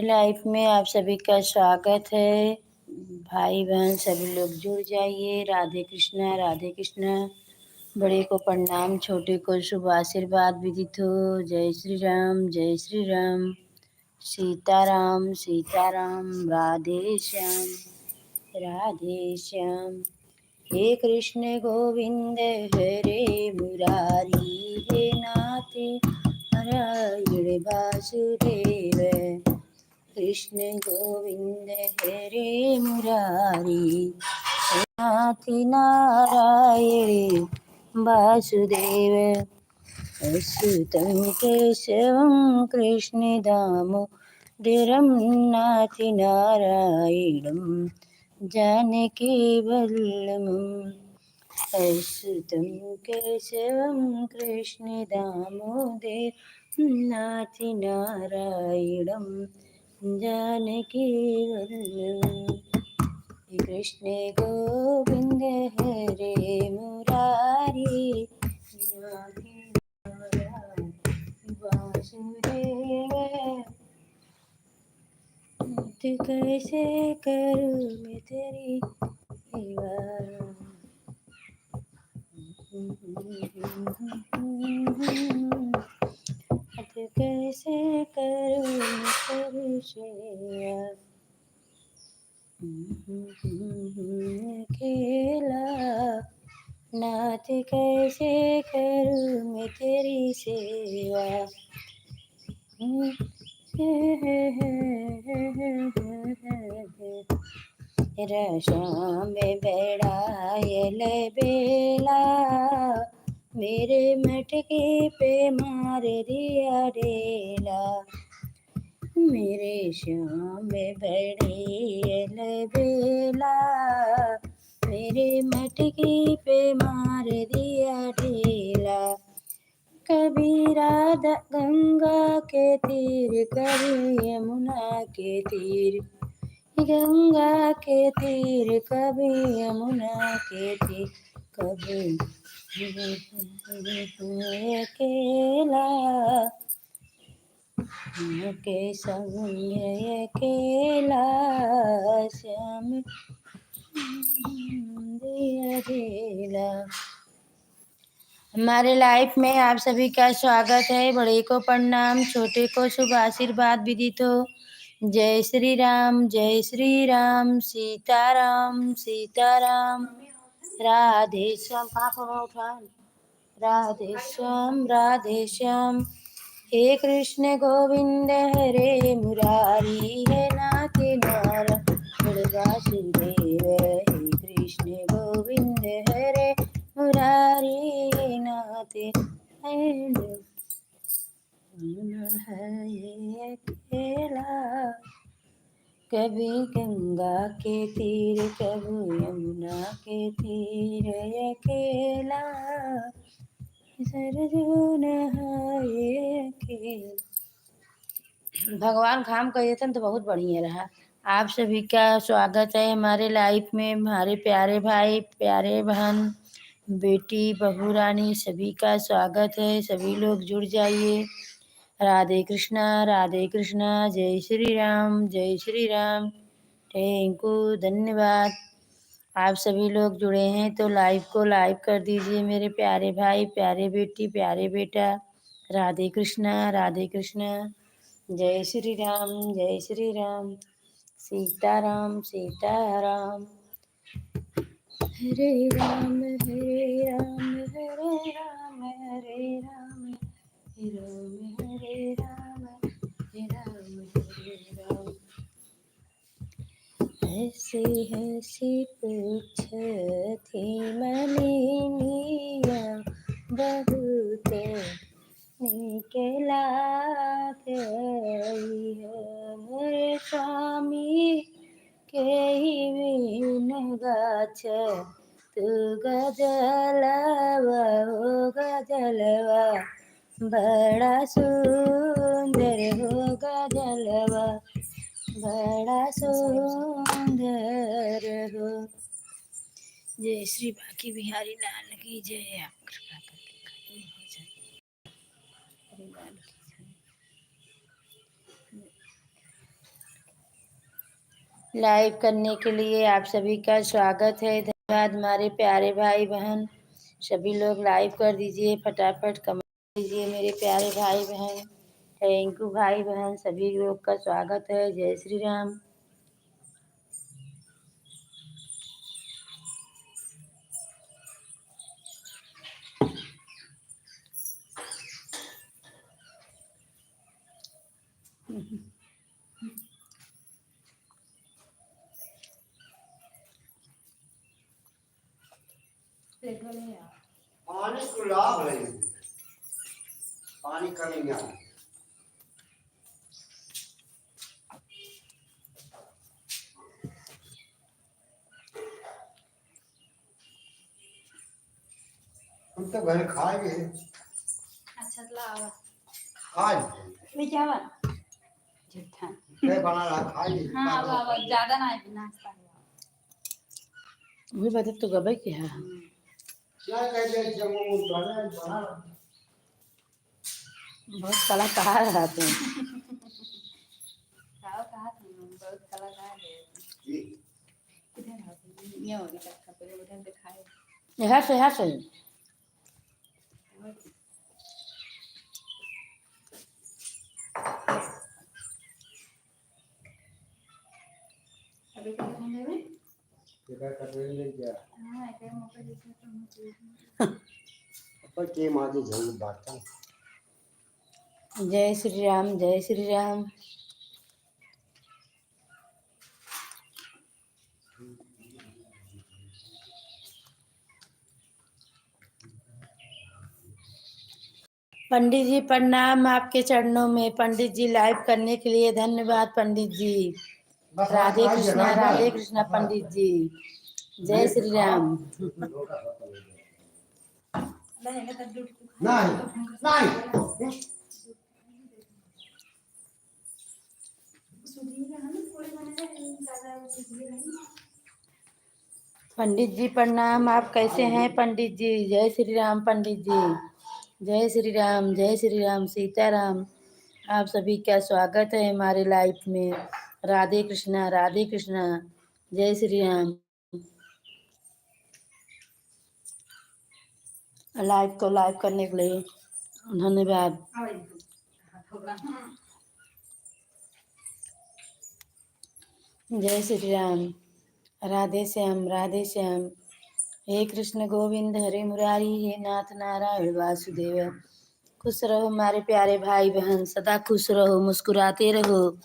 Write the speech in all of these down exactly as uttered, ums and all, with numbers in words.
लाइफ में आप सभी का स्वागत है। भाई बहन सभी लोग जुड़ जाइए। राधे कृष्णा, राधे कृष्णा। बड़े को प्रणाम, छोटे को शुभ आशीर्वाद विदित हो। जय श्री राम, जय श्री राम। सीताराम, सीताराम, राधे श्याम, राधे श्याम। हे कृष्ण गोविंद हरे मुरारी, हे नाथ नारायण वासुदेव। कृष्ण गोविंद हरे मुरारी, हे नाथ नारायण वासुदेव। अच्युतं केशवं कृष्ण दामोदरं नाथ नारायणं जानकी वल्लभम्। अच्युतं केशवं कृष्ण दामोदरं नाथ नारायणं जानकी वल्लभम्। कृष्ण गोविंद हरे मुरारी, वासुदेव। तो कैसे करूँ मैं तेरी सेवा? तो कैसे करूँ मैं तेरी सेवा? अकेला नाथ कैसे करूँ मैं तेरी सेवा। रसों में बड़ा ये बेला, मेरे मटकी पे मार दिया ढेला। मेरे श्याम बड़ी अलबेला, मेरे मटकी पे मार दिया ढेला। कभी राधा गंगा के तीर, कभी यमुना के तीर, गंगा के तीर, कभी यमुना के तीर, कभी अकेला। के संग अकेला श्याम दिया ढेला। हमारे लाइफ में आप सभी का स्वागत है। बड़े को प्रणाम, छोटे को शुभ आशीर्वाद विदित हो। जय श्री राम, जय श्री राम, सीताराम, सीताराम, राधे श्याम। पापा उठा। राधे श्याम, राधे श्याम। हे कृष्ण गोविंद हरे मुरारी, हे नाथ नारायण वासुदेव। हे कृष्ण गोविंद हरे मुरारी, हे नाथ नारायण है अकेला। कभी गंगा के तीर, कभी यमुना के तीर अकेला, सरजू नहाए अकेला। भगवान काम कर देतन तो बहुत बढ़िया रहा। आप सभी का स्वागत है हमारे लाइफ में, हमारे प्यारे भाई, प्यारे बहन, बेटी, बहू रानी, सभी का स्वागत है। सभी लोग जुड़ जाइए। राधे कृष्णा, राधे कृष्णा, जय श्री राम, जय श्री राम। Thank you, धन्यवाद। आप सभी लोग जुड़े हैं तो लाइव को लाइव कर दीजिए मेरे प्यारे भाई, प्यारे बेटी, प्यारे बेटा। राधे कृष्णा, राधे कृष्णा, जय श्री राम, जय श्री राम, सीताराम, सीताराम। हरे राम, हरे राम, हरे राम, हरे राम, हरे राम, हरे राम, हरे राम, हरे राम। हँसी हँसी पूछत ही मलिनिया, बहुत नीक लागई हो मोर स्वामी, केही बिन गाछ तू गजलवा हो गजलवा, बड़ा सुंदर हो गजलवा, बड़ा सुंदर हो। जय श्री बांके बिहारी लाल की जय। आप कृपा करके खत्म हो जाए। हरे लाल की जय। लाइव करने के लिए आप सभी का स्वागत है। धन्यवाद हमारे प्यारे भाई बहन, सभी लोग लाइव कर दीजिए, फटाफट कमेंट कीजिए मेरे प्यारे भाई बहन। थैंक यू भाई बहन, सभी लोग का स्वागत है। जय श्री राम। पानी तो लाभ है, पानी कमी ना। हम तो घर खा लिए। अच्छा, तो लाओ। खा लिए। लेके आवा। झूठा। मैं बना रहा, खा लिए। हाँ, आवा, आवा, ज्यादा ना है, नाश्ता है। वही बात है, तो गबे के है। हम्म। क्या कह दिया, जब वो बना, बना। बहुत कलाकार है तू। का कहा था, बहुत कलाकार है। जी। किधर है? ये हो गया, पहले उधर दिखाए। यहाँ से, यहाँ से। अभी क्या खाने में? एकर कटोरी ले जा। हाँ, एकर मोटर जैसे तो हम लोग ऊपर के माँ के झोल बाटन। जय श्री राम, जय श्री राम। पंडित जी प्रणाम, आपके चरणों में। पंडित जी लाइव करने के लिए धन्यवाद पंडित जी। राधे कृष्णा, राधे कृष्णा पंडित जी। जय श्री राम। नहीं, नहीं। पंडित जी प्रणाम, आप कैसे हैं पंडित जी? जय श्री राम पंडित जी, जय श्री राम, जय श्री राम, सीताराम। आप सभी का स्वागत है हमारे लाइव में। राधे कृष्णा, राधे कृष्णा, जय श्री राम। लाइव को लाइव करने के लिए धन्यवाद। जय श्री राम। राधे श्याम, राधे श्याम। हे कृष्ण गोविंद हरे मुरारी, हे नाथ नारायण वासुदेव। खुश रहो हमारे प्यारे भाई बहन, सदा खुश रहो, मुस्कुराते रहो।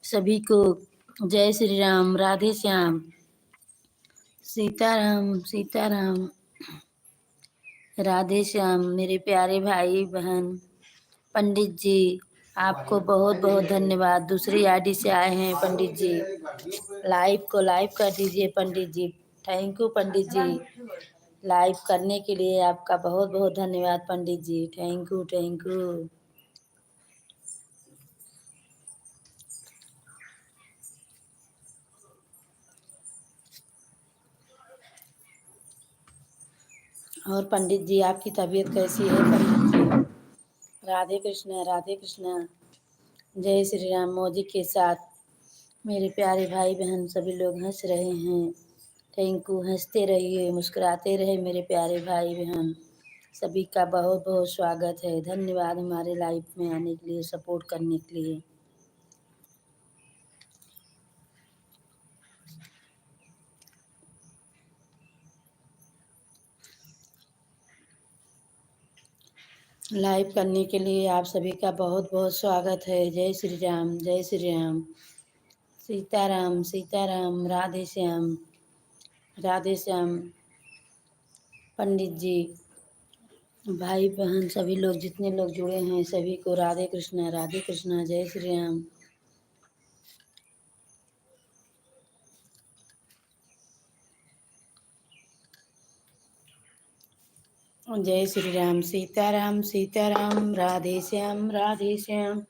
सभी को जय श्री राम, राधे श्याम, सीताराम, सीताराम। राधे श्याम, मेरे प्यारे भाई बहन। पंडित जी, आपको बहुत बहुत धन्यवाद। दूसरी आईडी से आए हैं पंडित जी, लाइव को लाइव कर दीजिए Pandit ji. Thank you Pandit ji, live करने के लिए आपका बहुत बहुत धन्यवाद Pandit ji. Thank you, thank you. और पंडित जी, आपकी तबीयत कैसी है पंडित जी? राधे कृष्णा, राधे कृष्णा। जय श्री राम। मौजी के साथ मेरे प्यारे भाई बहन सभी लोग हंस रहे हैं। Thank you. हंसते रहिए, मुस्कुराते रहे मेरे प्यारे भाई बहन। सभी का बहुत बहुत स्वागत है। धन्यवाद हमारे लाइव में आने के लिए, सपोर्ट करने के लिए। लाइव करने के लिए आप सभी का बहुत बहुत स्वागत है। जय श्री राम, जय श्री राम, सीताराम, सीताराम, राधे श्याम, राधे श्याम। पंडित जी, भाई बहन सभी लोग, जितने लोग जुड़े हैं, सभी को राधे कृष्णा, राधे कृष्णा, जय श्री राम। जय श्री राम, सीताराम, सीताराम, राधे श्याम, राधे श्याम,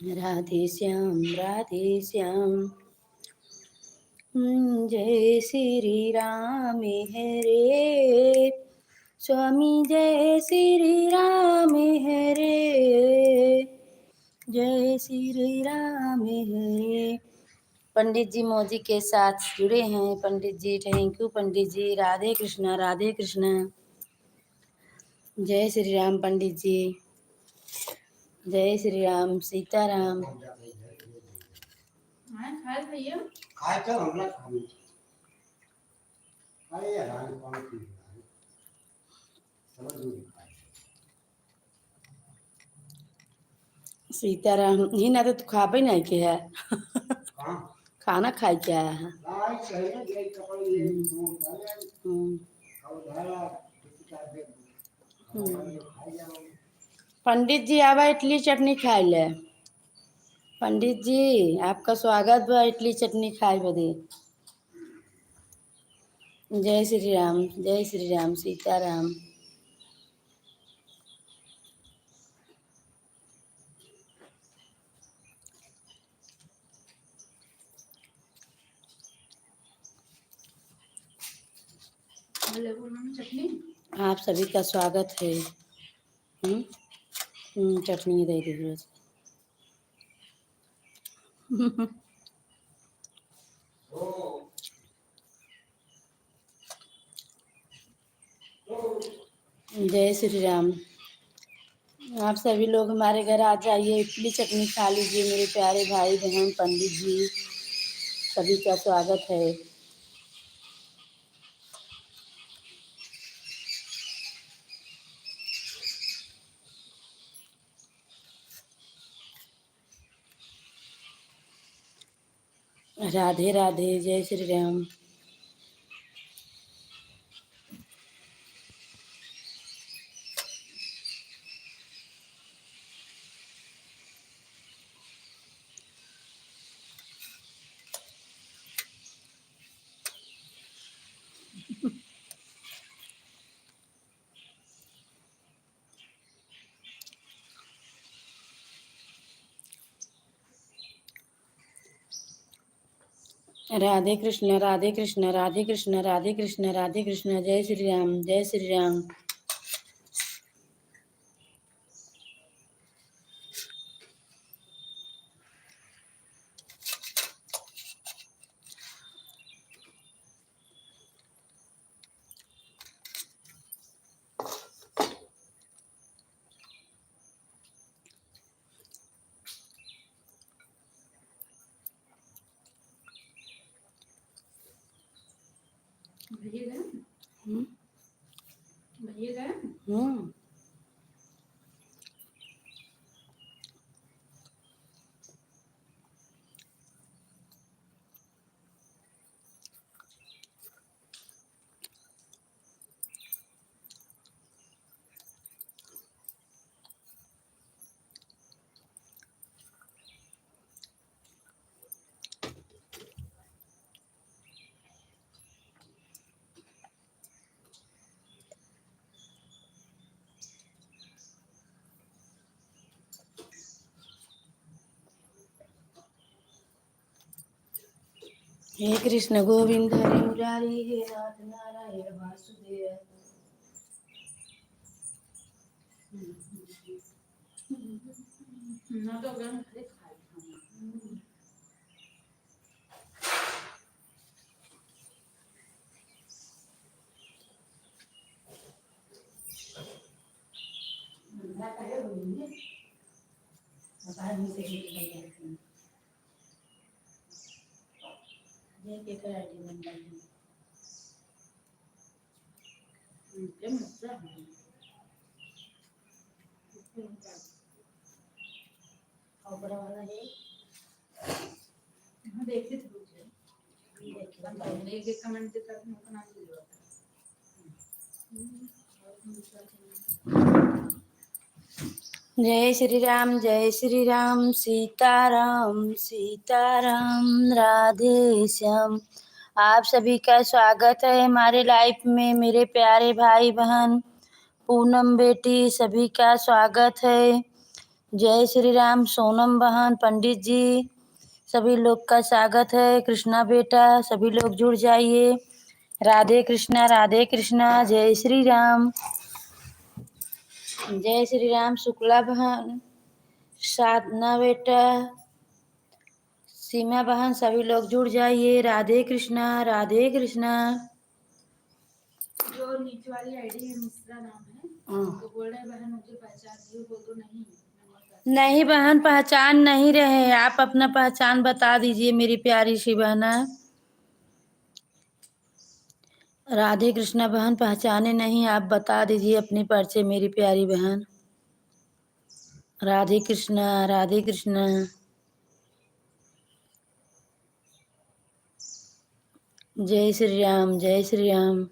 राधे श्याम, राधे श्याम। हम्म, जय श्री राम हरे, स्वामी जय श्री राम हरे, जय श्री राम हरे, पंडित जी मोदी के साथ जुड़े हैं। पंडित जी, thank you पंडित जी। राधे कृष्णा, राधे कृष्णा। जय श्री राम पंडित जी, जय श्री राम, सीताराम। हाँ, खाए भैया। खाए चल, हम लोग खाए। अरे यार, हम कौन पी रहा है? समझ में नहीं आया। सीताराम, ही ना तो तू खाबे नहीं के है। हाँ। खाना खाए के आया है। हाँ, सही है, यही कपड़े, यही हम्म। हम्म। हम्म। पंडित जी, आवा इडली चटनी खाए ले। पंडित जी, आपका स्वागत बा इडली चटनी खाए बदे। जय श्री राम, जय श्री राम, सीताराम। आप सभी का स्वागत है। हम्म? हम्म, चटनी दे दी बस। जय श्री राम। आप सभी लोग हमारे घर आ जाइए, इडली चटनी खा लीजिए मेरे प्यारे भाई बहन पंडित जी, सभी का स्वागत है। राधे राधे, जय श्री राम। राधे कृष्ण, राधे कृष्ण, राधे कृष्ण, राधे कृष्ण, राधे कृष्ण। जय श्री राम, जय श्री राम। भैया गए? हम्म। भैया गए? हम्म। हे कृष्ण गोविंद हरे मुरारी, हे नाथ नारायण वासुदेव। ना तो गरम खाली खाई हम। ओकरा वाला है। हाँ, देखित रुक जाए। देखित। एक एक comment देता है, उतना नहीं होता। जय श्री राम, जय श्री राम, सीताराम, सीताराम, राधे श्याम। आप सभी का स्वागत है हमारे live में, मेरे प्यारे भाई बहन, पूनम बेटी, सभी का स्वागत है। जय श्री राम, सोनम बहन, पंडित जी, सभी लोग का स्वागत है। कृष्णा बेटा, सभी लोग जुड़ जाइए। राधे कृष्णा, राधे कृष्णा, जय श्री राम, जय श्री राम। शुक्ला बहन, साधना बेटा, सीमा बहन, सभी लोग जुड़ जाइए। राधे कृष्णा, राधे कृष्णा। जो नीचे वाली आईडी है, मिश्रा नाम है, हाँ। तो बोल रहे, "बहन, मुझे पहचान रही हो?" बोल दो, "नहीं, मैं नहीं पहचान।" नहीं बहन, पहचान नहीं रहे। आप अपना पहचान बता दीजिए मेरी प्यारी सी बहना। राधे कृष्णा बहन, पहचाने नहीं, आप बता दीजिए अपनी परिचय मेरी प्यारी बहन। राधे कृष्णा, राधे कृष्णा। जय श्री राम, जय श्री राम।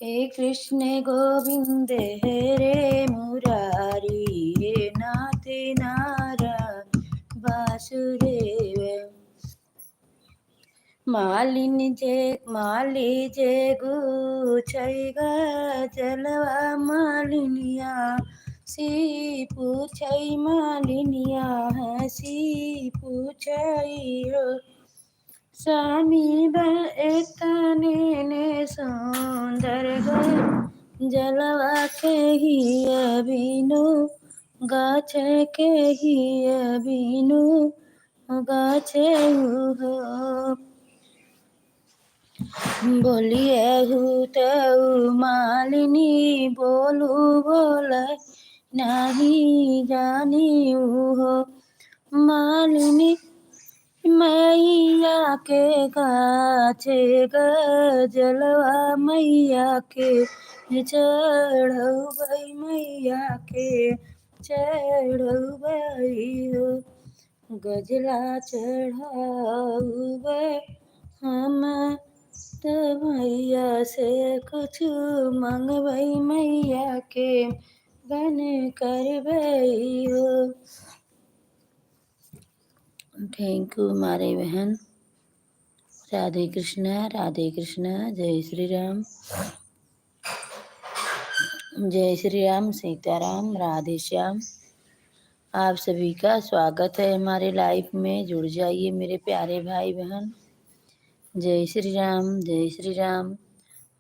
हे कृष्ण गोविंद हरे मुरारी, हे नाथ नारायण वासुदेव। मालिन जे, माली जे गुछै गजलवा मालिनिया, से पूछै मालिनिया, से पूछै हो। स्वामी बा एतने ने सुंदर गजलवा के ही अभिनो, गाछ के ही अभिनो, गाछे हो। बोलिए हूँ तऊ मालिनी, बोलू बोले नहीं जानी हो। मालिनी मैया के गाछे गजलवा मैया के चढ़ौबै, मैया के चढ़ौबै हो। गजला चढ़ाउबे हम त मैया से कुछ मंगबै, मैया के बन करबै हो। Thank you मारे बहन। राधे कृष्णा, राधे कृष्णा, जय श्री राम। जय श्री राम, सीताराम, राधे श्याम। आप सभी का स्वागत है हमारे live में। जुड़ जाइए मेरे प्यारे भाई बहन। जय श्री राम, जय श्री राम।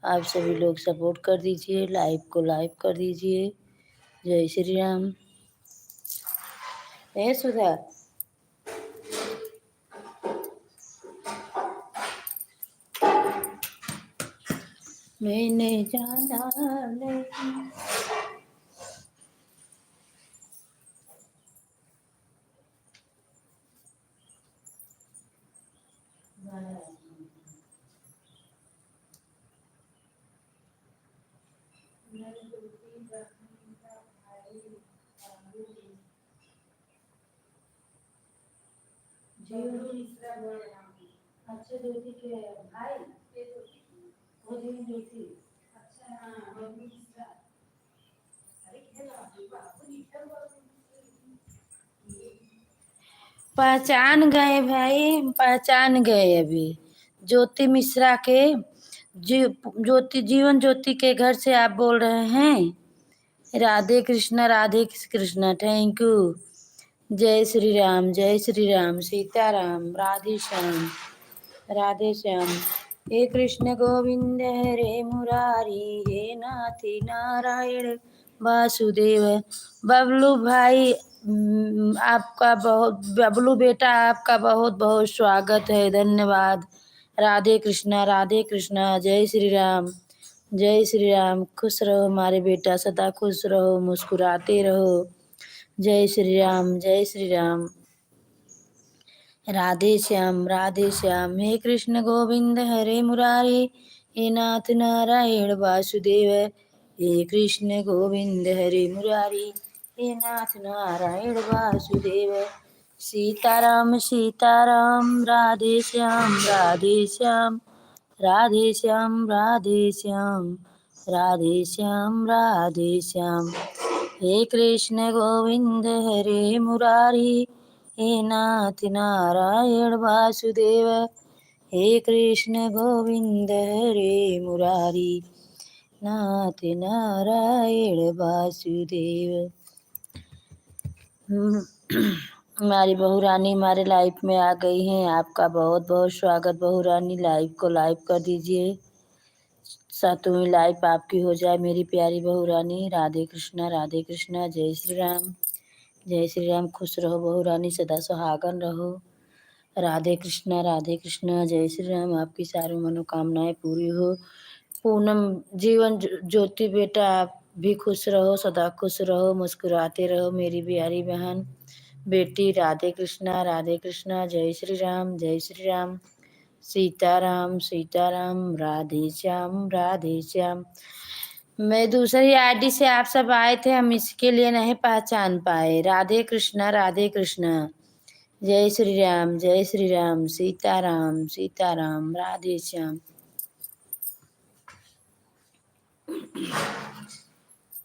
आप सभी लोग support कर दीजिए, live को like कर दीजिए। जय श्री राम। ए सुधा, मैंने जाना नहीं। ज्योति मिश्रा बोल रहा हूँ। अच्छा, ज्योति के भाई? वो जो ज्योति। अच्छा, हाँ, बबलू मिश्रा। अरे, खेल रहा हूँ, बाबू, नहीं खेल रहा हूँ। पहचान गए भाई, पहचान गए अभी। ज्योति मिश्रा के, जी-, ज्योति, जीवन ज्योति के घर से आप बोल रहे हैं? राधे कृष्णा, राधे कृष्णा, thank you। जय श्री राम, जय श्री राम, सीताराम, राधे श्याम, राधे श्याम। हे कृष्ण गोविंद हरे मुरारी, हे नाथ नारायण वासुदेव। बबलू भाई, उम, आपका बहुत, बबलू बेटा, आपका बहुत बहुत स्वागत है, धन्यवाद। राधे कृष्णा, राधे कृष्णा, जय श्री राम, जय श्री राम। खुश रहो हमारे बेटा, सदा खुश रहो, मुस्कुराते रहो। जय श्री राम, जय श्री राम। राधे श्याम, राधे श्याम। हे कृष्ण गोविंद हरे मुरारी, हे नाथ नारायण वासुदेव। हे कृष्ण गोविंद हरे मुरारी, हे नाथ नारायण वासुदेव। सीताराम, सीताराम, राधे श्याम, राधे श्याम, राधे श्याम, राधे श्याम, राधे श्याम, राधे श्याम। हे कृष्ण गोविंद हरे मुरारी, हे नाथ नारायण वासुदेव। हे कृष्ण गोविंद हरे मुरारी, नाथ नारायण वासुदेव। हम्म, हमारी बहू रानी हमारे live में आ गई हैं। आपका बहुत बहुत स्वागत बहू रानी, live को like कर दीजिए, सातवीं live आपकी हो जाए मेरी प्यारी बहू रानी। राधे कृष्णा, राधे कृष्णा, जय श्री राम, जय श्री राम। खुश रहो बहू रानी, सदा सुहागन रहो। राधे कृष्णा, राधे कृष्णा, जय श्री राम। आपकी सारी मनोकामनाएं पूरी हो। पूनम जीवन ज्यो-, ज्योति बेटा, आप भी खुश रहो, सदा खुश रहो, मुस्कुराते रहो मेरी प्यारी बहन। बेटी राधे कृष्णा, राधे कृष्णा, जय श्री राम, जय श्री राम। सीताराम, सीताराम, राधे श्याम, राधे श्याम। मैं दूसरी आईडी से आप सब आए थे, हम इसके लिए नहीं पहचान पाए। राधे कृष्णा, राधे कृष्णा। जय श्री राम, जय श्री राम, सीताराम, सीताराम, राधे श्याम।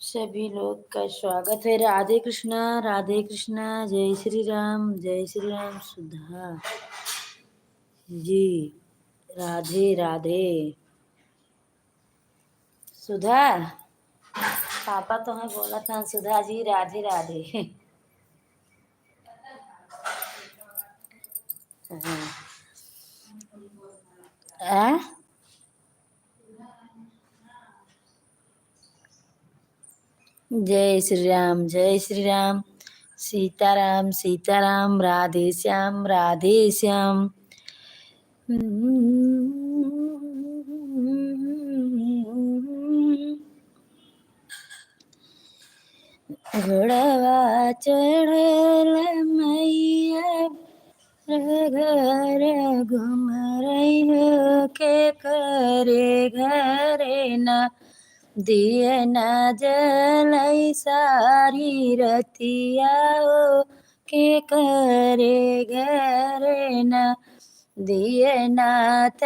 सभी लोग का स्वागत है। राधे कृष्णा, राधे कृष्णा, जय श्री राम, जय श्री राम। सुधा जी, राधे राधे। सुधा, पापा तो हैं बोला था, सुधा जी राधे राधे। हाँ। आ? जय श्री राम, जय श्री राम, सीताराम, सीताराम, राधे श्याम, राधे श्याम। घोड़वा चढ़ल मैया घर घर घुमरई हो के करे घरे ना, दिए ना जलई सारी रतिया हो के करे घरे ना, दिए ना त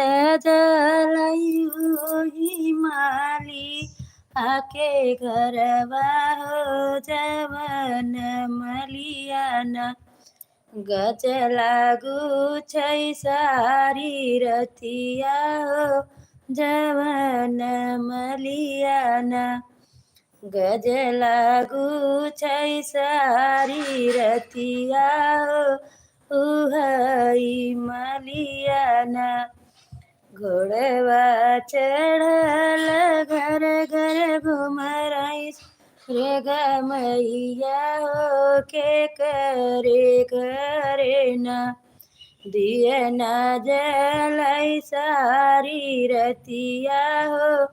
जलई उही माली आके घरवा हो जवन मलिया ना। गजला गुछै सारी रतिया हो जवन मलिया ना। गजला गुछै सारी रतिया हो उहई मलिया ना। घोड़वा चढ़ल घर घर घुमरई रे गमैया हो के करे घरे ना। दिए ना जलई सारी रतिया हो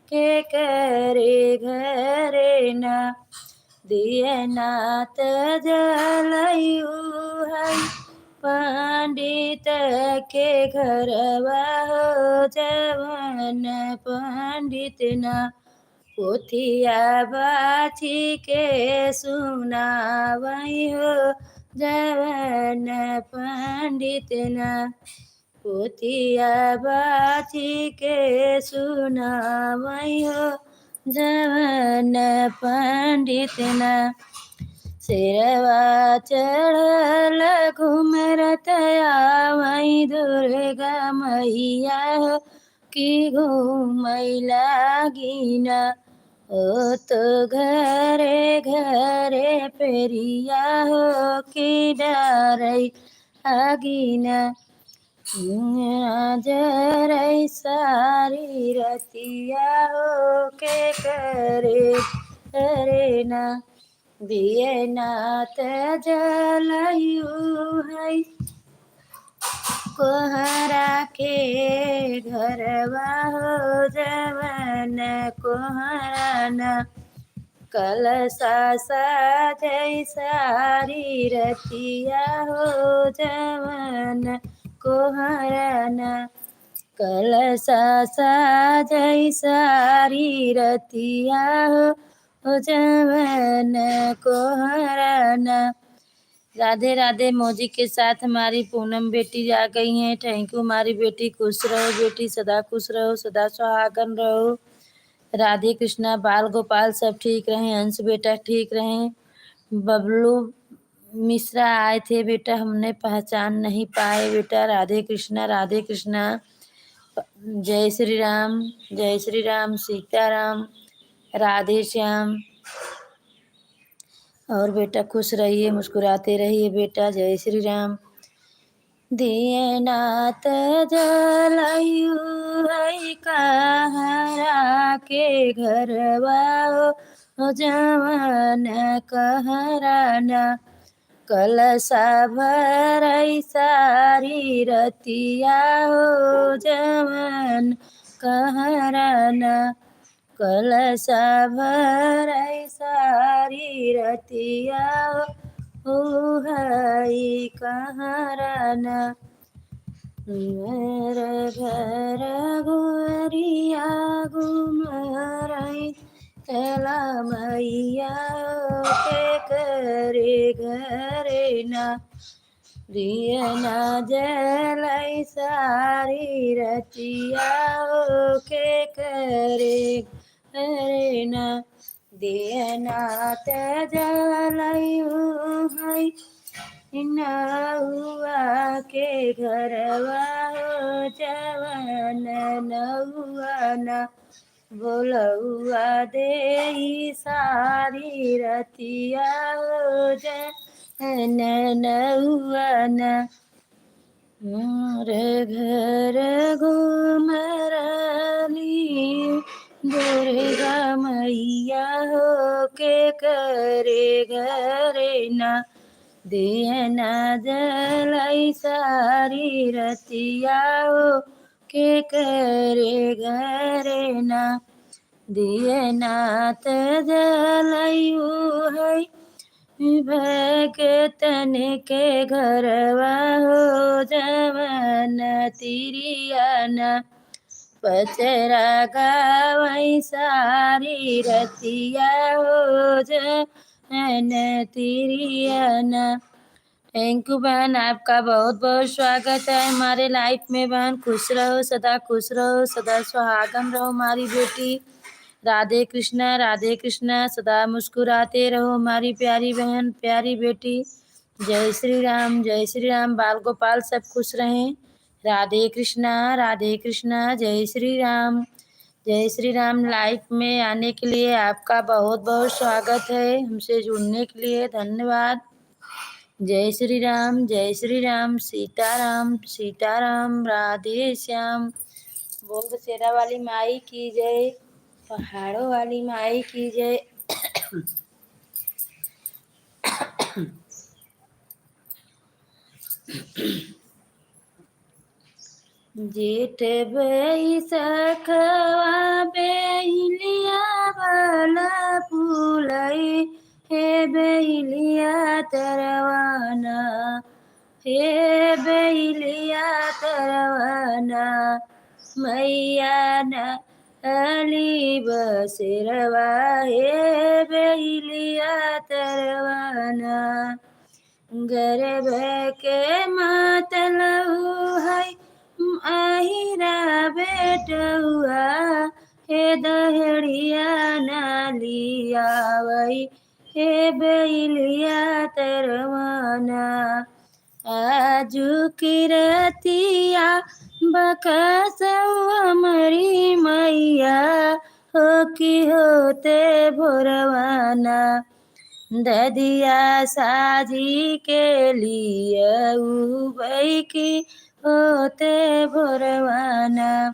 के करे घरे ना। दिए ना त जलई उहई पंडित के घरवा हो जवन पंडित ना। पोथिया बाची के सुनावई हो जवन पंडित ना। पोथिया बाची के सुनावई हो जवन पंडित ना। शेरवा चढ़ल घुमरत आवई दुर्गा मैया हो कि घूमई लागिना। ओ तो घरे घरे पेरिया हो कि डारई आगिना। जरई सारी रतिया हो के करे घरे ना। दिए ना त जलई उहई कोहरा के घरवा हो जवन कोहरा ना। कलसा साजई सारी रतिया हो जवन कोहरा ना। कलसा साजई सारी रतिया हो, हो जवन कोहरा ना। राधे राधे। मौजी के साथ हमारी पूनम बेटी आ गई हैं। Thank you हमारी बेटी, खुश रहो बेटी, सदा खुश रहो, सदा सुहागन रहो। राधे कृष्णा। बाल गोपाल सब ठीक रहें, अंश बेटा ठीक रहें। बबलू मिश्रा आए थे बेटा, हमने पहचान नहीं पाए बेटा। राधे कृष्णा, राधे कृष्णा। जय श्री राम, जय श्री राम, सीताराम, राधे श्याम। और बेटा खुश रहिए, मुस्कुराते रहिए बेटा। जय श्री राम। दिए ना त जलई उहई कहरा के घरवा हो, हो जवन कहरा ना। कलसा भरै सारी रतिया हो जवन कहरना, कलसा भरै सारी रतिया हो हई कहरना। घर घर गोरिया घुमरै तला मैया के करे घरे ना। दियना जलै सारी रतिया के करे घरे ना। दियना त जलै है नौआ के घरवा हो जवन नौआ ना। बोलौआ देई सारी रतिया हो जवन नौआ ना। मोर घर घुमराली दुर्गा मैया हो के करे घरे ना। दियना जलै सारी रतिया हो के करे घरे ना। दियना त जलै है भगतन के घरवा हो जवन तिरिया ना। पचरा गावै सारी रतिया हो जवन तिरिया ना। Thank you बहन, आपका बहुत बहुत स्वागत है हमारे live में बहन। खुश रहो, सदा खुश रहो, सदा सुहागन रहो हमारी बेटी। राधे कृष्णा, राधे कृष्णा, सदा मुस्कुराते रहो हमारी प्यारी बहन, प्यारी बेटी। जय श्री राम, जय श्री राम, बाल गोपाल सब खुश रहें। राधे कृष्णा, राधे कृष्णा, जय श्री राम, जय श्री राम। Live में आने के लिए आपका बहुत बहुत स्वागत है, हमसे जुड़ने के लिए धन्यवाद। जय श्री राम, जय श्री राम, सीताराम, सीताराम, राधे श्याम। बोल दशहरा वाली माई की जय, पहाड़ों वाली माई की जय। जेठ बैसखवा बेलिया वाला फूलई, हे बेलिया तरवाना, हे बेलिया तरवाना, मैया ना अली बसेरवा, हे बेलिया तरवाना। गर्भ के मातलऊ है आहिरा बेटउआ, हे दहड़िया ना लियावई, हे बेलिया तरवाना। आजु की रतिया बकसउ हमरी मैया, हो कि होते भोरवाना। ददिया साजी के लिए उबई की होते भोरवाना।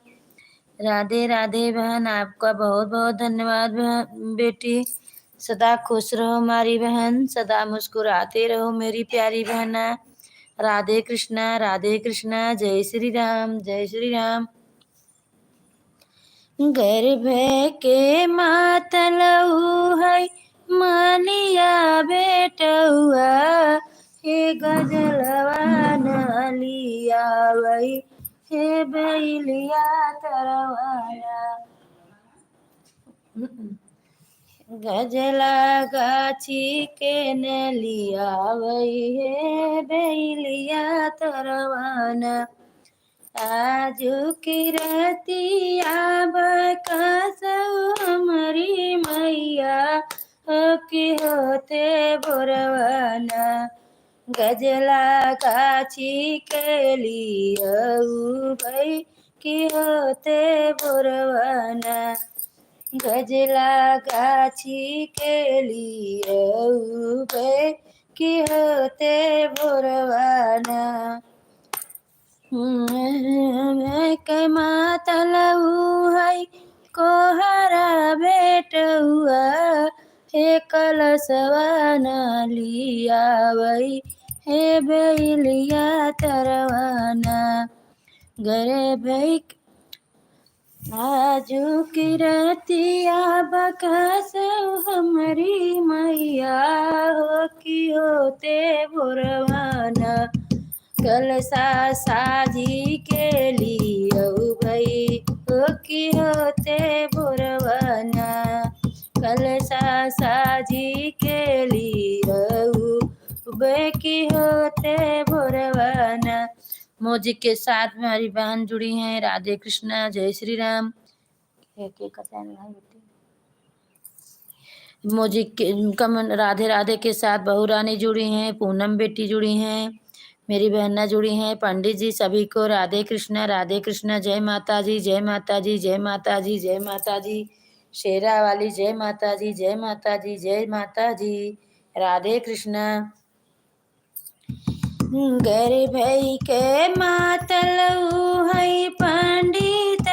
राधे राधे बहन, आपका बहुत बहुत धन्यवाद बह-, बेटी। सदा खुश रहो हमारी बहन, सदा मुस्कुराते रहो मेरी प्यारी बहना। राधे कृष्णा, राधे कृष्णा, जय श्री राम, जय श्री राम। गर्भ के मातलऊ है मालिया बेटउआ, हे गजलवा न लियावई, हे बेलिया तरवाना। गजला गाछी के न लियावई, हे बेलिया तरवाना। आजु की रतिया बकसउ हमरी मैया, हो कि होते भोरवाना। गजला गाछी के लिए उबई कि होते भोरवाना। गजला गाछी के लिए उबई कि होते भोरवाना। हम्म, के मातलऊ है कोहरा बेटउआ, हे कलसवा ना लियावई, हे बैलिया तरवाना। गरे भई आजू की रतिया बकासो हमरी मैया हो कि होते भोरवाना। कलसा साजी के लियउ भई हो कि होते भोरवाना। कलसा साजी के लियउ भई कि होते भोरवाना। म्यूजिक के साथ हमारी बहन जुड़ी हैं, राधे कृष्णा, जय श्री राम। एक, एक का चैनल है बेटी। म्यूजिक के, कमन, राधे राधे के साथ बहू रानी जुड़ी हैं, पूनम बेटी जुड़ी हैं, मेरी बहना जुड़ी हैं, पंडित जी, सभी को राधे कृष्णा, राधे कृष्णा, जय माता जी, जय माता जी, जय माता जी, जय माता जी, शेरा वाली, जय माता जी, जय माता जी, जय माता जी, राधे कृष्णा। गर्भई के मातल ऊ है पंडित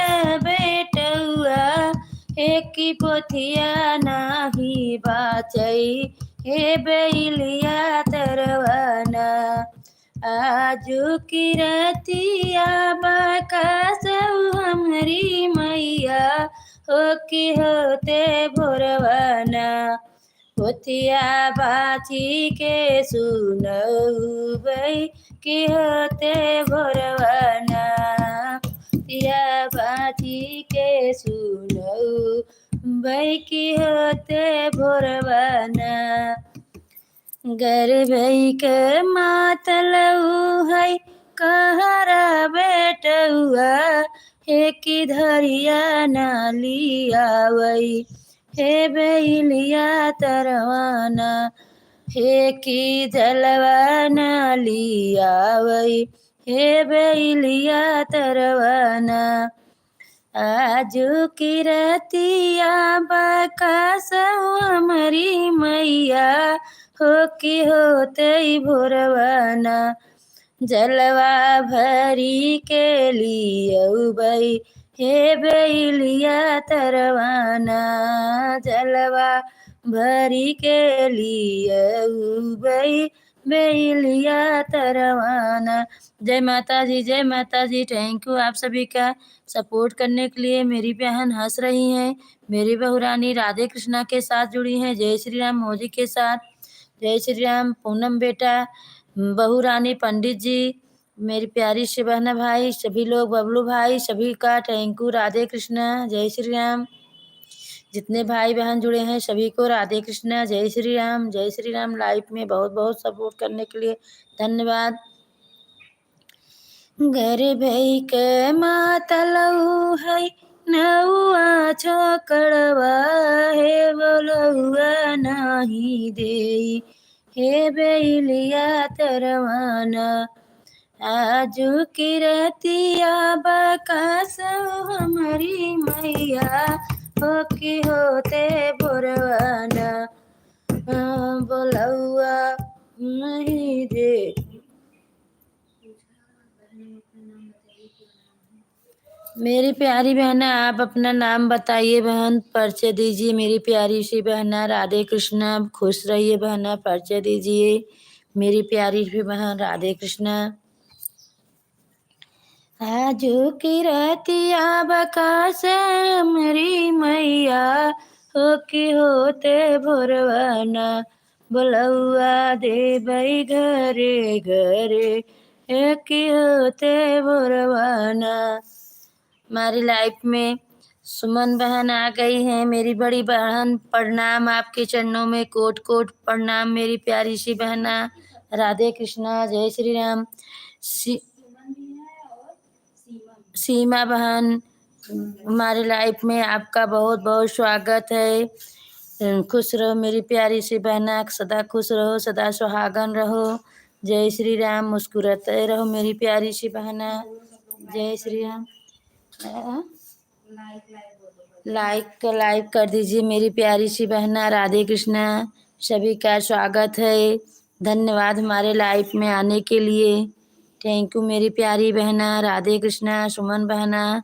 बेटउआ, एक पोथिया नाही बाचई, हे बैलिया तरवाना। आजू की रतिया बकासो हमरी मैया, हो कि होते भोरवाना। पोथिया बाची के सुनउ बई कि होते भोरवाना। पोथिया बाची के सुनउ बई कि होते भोरवाना। गर्भई के मातल ऊ है कहरा बेटउआ, हे कि धरिया ना लियावई, हे बैलिया तरवाना, हे कि जलवा ना लियावई, हे बैलिया तरवाना। आजू की रतिया बकासो हमरी मैया, हो कि होते भोरवाना। जलवा भरी के लियउ बई, हे बैलिया तरवाना। जलवा भरी के लियउ बई, बैलिया तरवाना। जय माता जी, जय माता जी। Thank you आप सभी का support करने के लिए। मेरी बहन हंस रही हैं, मेरी बहू रानी राधे कृष्णा के साथ जुड़ी हैं, जय श्री राम म्यूजिक के साथ। जय श्री राम पूनम बेटा, बहू रानी पंडित जी, मेरी प्यारी सी बहना भाई, सभी लोग, बबलू भाई, सभी का thank you, राधे कृष्णा, जय श्री राम। जितने भाई बहन जुड़े हैं सभी को राधे कृष्णा, जय श्री राम, जय श्री राम। Live में बहुत बहुत support करने के लिए धन्यवाद। गर्भई के मातल ऊ है नउआ छोकड़वा, हे बोलउआ नाही देई, हे बैलिया तरवाना। आजू की रतिया बकासो हमरी मैया, हो कि होते भोरवाना। बोलउआ नाही दे। मेरी प्यारी बहना, आप अपना नाम बताइए बहन, परिचय दीजिए। मेरी प्यारी सी बहना, राधे कृष्णा, खुश रहिए बहना, परिचय दीजिए। मेरी प्यारी सी बहन, राधे कृष्णा। आजू की रतिया बकासो हमरी मैया, हो कि होते भोरवाना, बोलउआ देबई घरे घरे, हो कि होते भोरवाना। हमारी live में सुमन बहन आ गई हैं। मेरी बड़ी बहन, प्रणाम आपके चरणों में, कोट कोट प्रणाम मेरी प्यारी सी बहना। राधे कृष्णा, जय श्री राम। सी-, सीमा बहन, हमारे live में आपका बहुत बहुत स्वागत है। खुश रहो मेरी प्यारी सी बहना, सदा खुश रहो, सदा सुहागन रहो। जय श्री राम। मुस्कुराते रहो मेरी प्यारी सी बहना। जय श्री राम। Like, like कर दीजिए मेरी प्यारी सी बहना। राधे कृष्णा, सभी का स्वागत है। धन्यवाद हमारे live में आने के लिए। Thank you मेरी प्यारी बहना। राधे कृष्णा, सुमन बहना,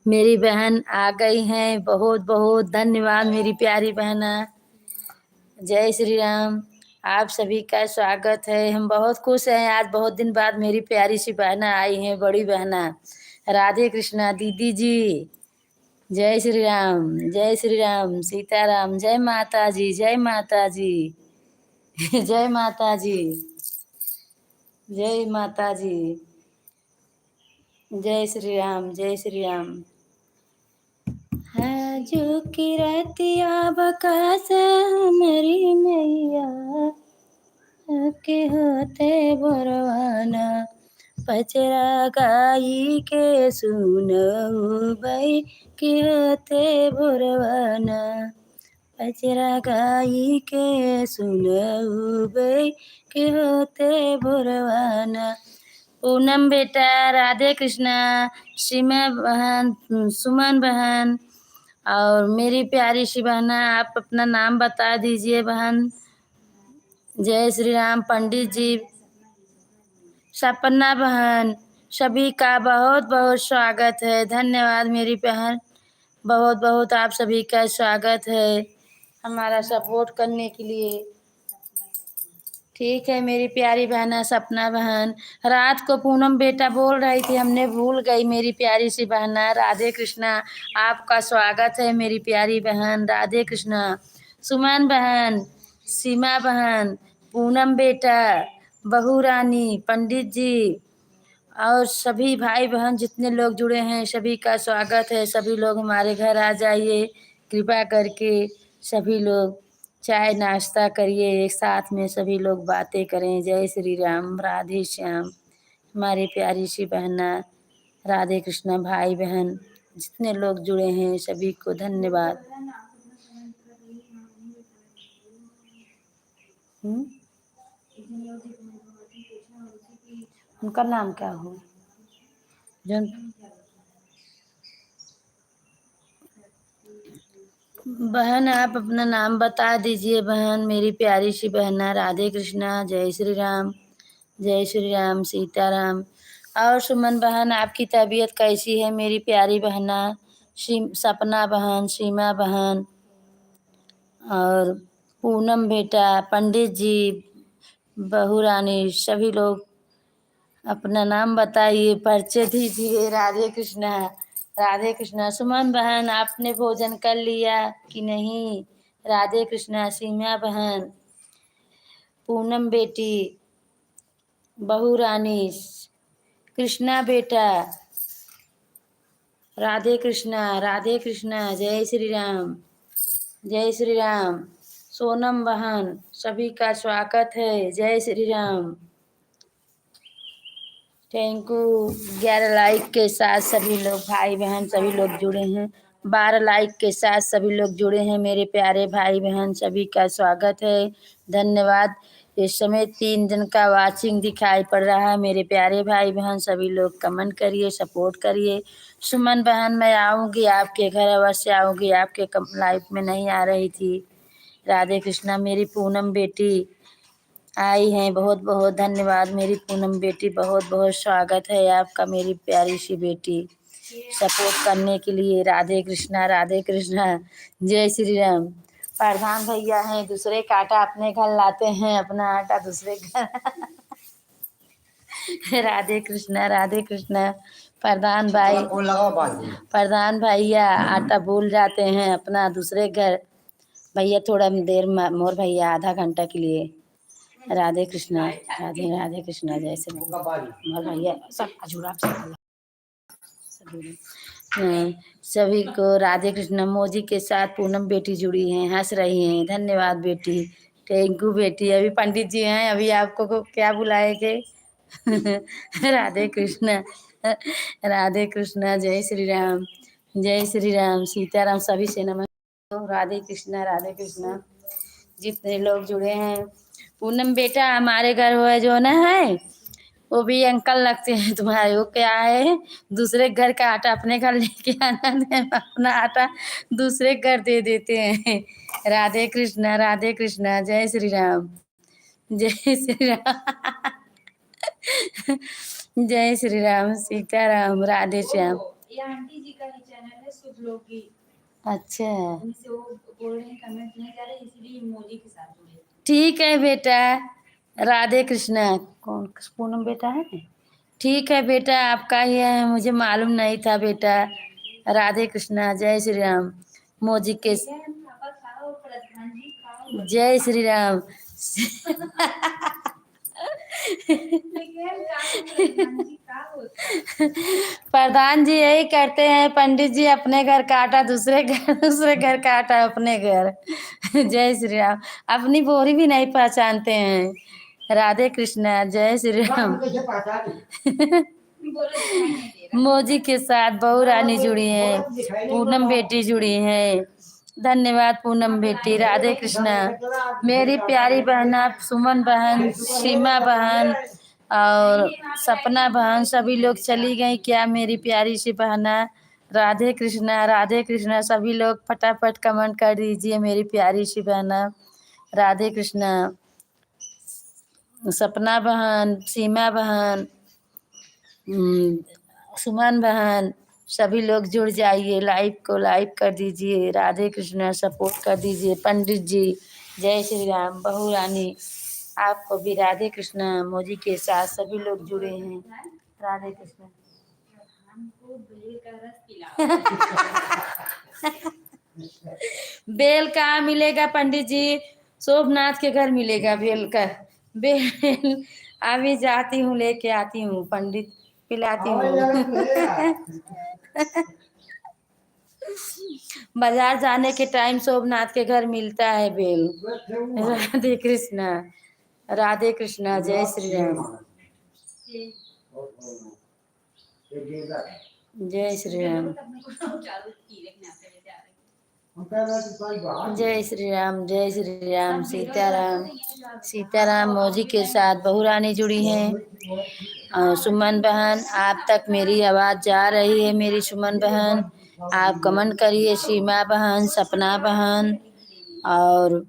मेरी बहन आ गई हैं। बहुत बहुत धन्यवाद मेरी प्यारी बहना। जय श्री राम। आप सभी का स्वागत है। हम बहुत खुश हैं, आज बहुत दिन बाद मेरी प्यारी सी बहना आई हैं, बड़ी बहना। राधे कृष्णा दीदी जी। जय श्री राम, जय श्री राम, सीताराम, जय माता जी, जय माता जी, जय माता जी, जय माता जी, जय श्री राम, जय श्री राम। आजु की रतिया बकास हमरी मैया, के होते बोरवाना, पचरा गाई के सुनउबे, के होते बोरवाना, पचरा गाई के सुनउबे, के होते बोरवाना। पूनम बेटा, राधे कृष्णा, सीमा बहन, सुमन बहन, और मेरी प्यारी सी बहना, आप अपना नाम बता दीजिए बहन। जय श्री राम पंडित जी, सपना बहन, सभी का बहुत बहुत स्वागत है। धन्यवाद मेरी बहन, बहुत बहुत आप सभी का स्वागत है हमारा सपोर्ट करने के लिए। ठीक है मेरी प्यारी बहना सपना बहन, रात को पूनम बेटा बोल रही थी, हमने भूल गई मेरी प्यारी सी बहना। राधे कृष्णा, आपका स्वागत है मेरी प्यारी बहन। राधे कृष्णा, सुमन बहन, सीमा बहन, पूनम बेटा, बहू रानी, पंडित जी और सभी भाई बहन जितने लोग जुड़े हैं, सभी का स्वागत है। सभी लोग हमारे घर आ जाइए, कृपा करके सभी लोग चाय नाश्ता करिए, एक साथ में सभी लोग बातें करें। जय श्री राम, राधे श्याम। हमारी प्यारी सी बहना, राधे कृष्णा, भाई बहन जितने लोग जुड़े हैं, सभी को धन्यवाद। हम्म? उनका नाम क्या हो? जौन बहन, आप अपना नाम बता दीजिए बहन, मेरी प्यारी सी बहना। राधे कृष्णा, जय श्री राम, जय श्री राम, सीताराम। और सुमन बहन, आपकी तबीयत कैसी है मेरी प्यारी बहना? सी-, सपना बहन, सीमा बहन और पूनम बेटा, पंडित जी, बहू रानी, सभी लोग अपना नाम बताइए, परिचय दीजिए। राधे कृष्णा, राधे कृष्णा। सुमन बहन, आपने भोजन कर लिया कि नहीं? राधे कृष्णा। सीमा बहन, पूनम बेटी, बहू रानी, कृष्णा बेटा, राधे कृष्णा, राधे कृष्णा, जय श्री राम, जय श्री राम। सोनम बहन, सभी का स्वागत है, जय श्री राम। Thank you। ग्यारह लाइक के साथ सभी लोग, भाई बहन सभी लोग जुड़े हैं। बारह लाइक के साथ सभी लोग जुड़े हैं, मेरे प्यारे भाई बहन सभी का स्वागत है, धन्यवाद। इस समय तीन जन का वॉचिंग दिखाई पड़ रहा है। मेरे प्यारे भाई बहन सभी लोग कमेंट करिए, सपोर्ट करिए। सुमन बहन, मैं आऊँगी आपके घर, अवश्य आऊँगी, आपके कम-, लाइव में नहीं आ रही थी। राधे कृष्णा। मेरी पूनम बेटी आई हैं, बहुत बहुत धन्यवाद मेरी पूनम बेटी, बहुत बहुत स्वागत है आपका मेरी प्यारी सी बेटी। सपोर्ट करने के लिए। राधे कृष्णा, राधे कृष्णा, जय श्री राम। प्रधान भैया हैं, दूसरे का आटा अपने घर लाते हैं, अपना आटा दूसरे घर। राधे कृष्णा, राधे कृष्णा। प्रधान भाई, फोन लगाओ पास में। प्रधान भैया आटा भूल जाते हैं अपना दूसरे घर। भैया थोड़ा देर म-, मोर भैया आधा घंटा के लिए। राधे कृष्णा, राधे, राधे कृष्णा, जय श्री राम। मोर भैया सब खजूरा, सब खजूरा। हाँ, सभी को राधे कृष्णा। मोजी के साथ पूनम बेटी जुड़ी हैं, हंस रही हैं। धन्यवाद बेटी, thank you बेटी। अभी पंडित जी हैं, अभी आपको को क्या बुलाएंगे? राधे कृष्णा, राधे कृष्णा, जय श्री राम, जय श्री राम, सीताराम, सभी से नमस्कार। राधे कृष्णा, राधे कृष्णा। जितने लोग जुड़े हैं, पूनम बेटा हमारे घर हुआ जो ना है, वो भी अंकल लगते हैं तुम्हारे। वो क्या है, दूसरे घर का आटा अपने घर लेके आना है, अपना आटा दूसरे घर दे देते हैं। राधे कृष्णा, राधे कृष्णा, जय श्री राम, जय श्री राम, जय श्री राम, सीताराम, राधे श्याम। ये आंटी जी का ही चैनल है, शुभ लोकगीत। अच्छा। उनसे वो बोल रहे हैं, comment नहीं जा रहे, इसीलिए emoji के साथ जुड़े। ठीक है बेटा, राधे कृष्णा। कौन, पूनम बेटा है? ठीक है बेटा, आपका ही है, मुझे मालूम नहीं था बेटा। राधे कृष्णा, जय श्री राम। मोजी के जय श्री राम। प्रधान जी यही करते हैं, पंडित जी अपने घर काटा, दूसरे घर, दूसरे घर काटा, अपने घर। जय श्री राम। अपनी बोरी भी नहीं पहचानते हैं। राधे कृष्णा, जय श्री राम। मोजी के साथ बहू रानी जुड़ी हैं, पूनम बेटी जुड़ी हैं। धन्यवाद पूनम बेटी, राधे कृष्णा। मेरी प्यारी बहना सुमन बहन, सीमा बहन और सपना बहन, सभी लोग चली गई क्या मेरी प्यारी सी बहना? राधे कृष्णा, राधे कृष्णा। सभी लोग फटाफट comment कर दीजिए मेरी प्यारी सी बहना। राधे कृष्णा। सपना बहन, सीमा बहन, हम्म, सुमन बहन, सभी लोग जुड़ जाइए, live को like कर दीजिए, राधे कृष्णा support कर दीजिए। पंडित जी, जय श्री राम। बहू रानी, आपको भी राधे कृष्णा। मोजी के साथ सभी लोग जुड़े हैं। राधे कृष्णा। बेल कहाँ मिलेगा पंडित जी? शोभनाथ के घर मिलेगा बेल का। बेल अभी जाती हूँ, लेके आती हूँ, पंडित पिलाती हूँ। बाजार जाने के time शोभनाथ के घर मिलता है बेल। राधे कृष्णा, राधे कृष्णा, जय श्री राम। जय श्री राम। जय श्री राम, जय श्री राम, सीताराम, सीताराम। मोजी के साथ बहू रानी जुड़ी हैं। और सुमन बहन, आप तक मेरी आवाज़ जा रही है, मेरी सुमन बहन? आप comment करिए, सीमा बहन, सपना बहन और,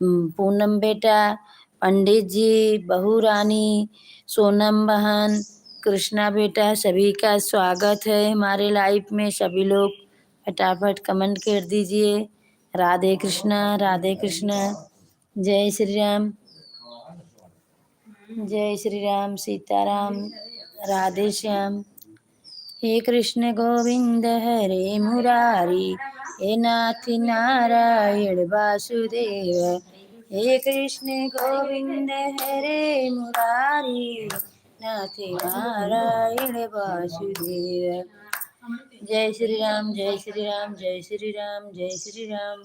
हम्म, पूनम बेटा, पंडित जी, बहू रानी, सोनम बहन, कृष्णा बेटा, सभी का स्वागत है हमारे live में। सभी लोग फटाफट comment कर दीजिए। राधे कृष्णा, राधे कृष्णा। जय श्री राम, जय श्री राम, सीताराम, राधे श्याम। हे कृष्ण गोविंद हरे मुरारी, हे नाथ नारायण वासुदेव। हे कृष्ण गोविंद हरे मुरारी, नाथ नारायण वासुदेव। जय श्री राम, जय श्री राम, जय श्री राम, जय श्री राम।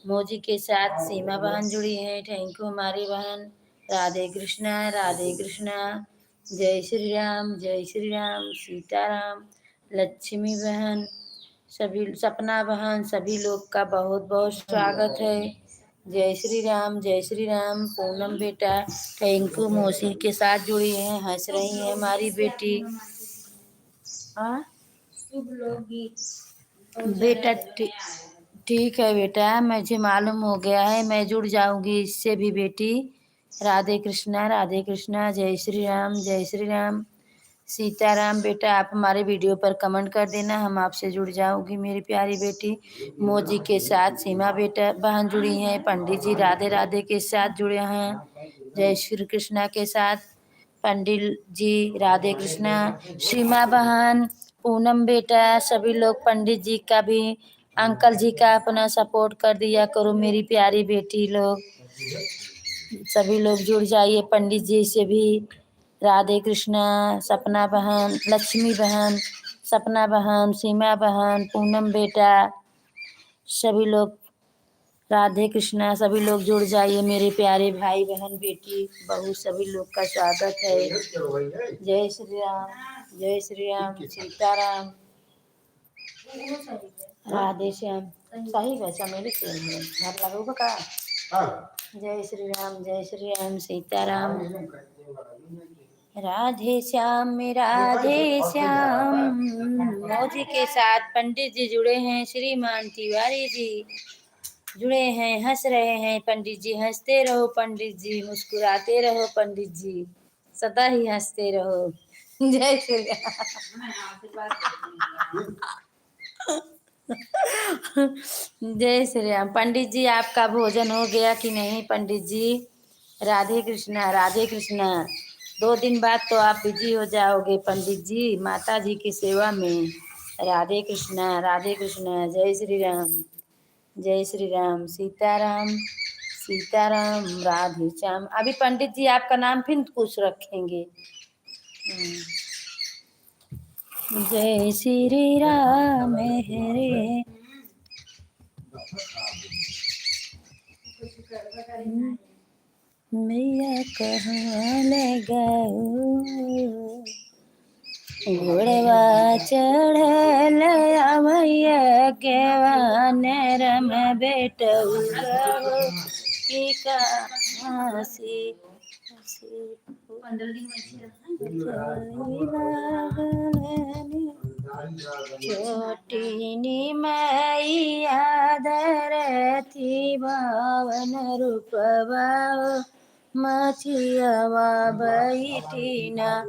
मोजी के साथ सीमा बहन जुड़ी हैं। Thank you हमारी बहन। राधे कृष्णा, राधे कृष्णा। जय श्री राम, जय श्री राम, सीताराम, लक्ष्मी बहन, सभी, सपना बहन, सभी लोग का बहुत बहुत स्वागत है। जय श्री राम, जय श्री राम। पूनम बेटा, thank you, मौसी के साथ जुड़ी हैं, हंस रही है हमारी बेटी। हाँ? बेटा, ठी-, ठीक है बेटा, मुझे मालूम हो गया है, मैं जुड़ जाऊंगी इससे भी बेटी। राधे कृष्णा, राधे कृष्णा, जय श्री राम, जय श्री राम, सीताराम। बेटा, आप हमारे video पर comment कर देना, हम आपसे जुड़ जाऊंगी मेरी प्यारी बेटी। मोजी के साथ सीमा बेटा, बहन जुड़ी हैं, पंडित जी राधे राधे के साथ जुड़े हैं, जय श्री कृष्णा के साथ पंडित जी, राधे कृष्णा, सीमा बहन, पूनम बेटा, सभी लोग पंडित जी का भी, uncle जी का अपना support कर दिया करो मेरी प्यारी बेटी लोग। सभी लोग जुड़ जाइए पंडित जी से भी। राधे कृष्णा, सपना बहन, लक्ष्मी बहन, सपना बहन, सीमा बहन, पूनम बेटा, सभी लोग राधे कृष्णा, सभी लोग जुड़ जाइए मेरे प्यारे भाई, बहन, बेटी, बहू, सभी लोग का स्वागत है। जय श्री राम, जय श्री राम, सीताराम, राधे श्याम। सही बा, चमेली तेल में घर लगेबो का? हाँ। जय श्री राम, जय श्री राम, सीताराम। राधे श्याम, राधे श्याम। मोजी के साथ पंडित जी जुड़े हैं, श्रीमान तिवारी जी जुड़े हैं, हंस रहे हैं पंडित जी, हंसते रहो पंडित जी, मुस्कुराते रहो पंडित जी, सदा ही हंसते रहो। जय श्री राम। जय श्री राम। पंडित जी, आपका भोजन हो गया कि नहीं पंडित जी? राधे कृष्णा, राधे कृष्णा। दो दिन बाद तो आप busy हो जाओगे पंडित जी, माता जी की सेवा में। राधे कृष्णा, राधे कृष्णा। जय श्री राम, जय श्री राम। सीताराम, सीताराम, राधे श्याम। अभी पंडित जी आपका नाम फिर कुछ रखेंगे। हम्म। जय श्री राम हरे। मैया कहाँ लगाऊ, गोड़वा चढ़ल आवैया केवा नरम बेटऊ गहो, कि कहाँ से छोटी निमैया धरती पावन रूपवा, मचियवा बैठिना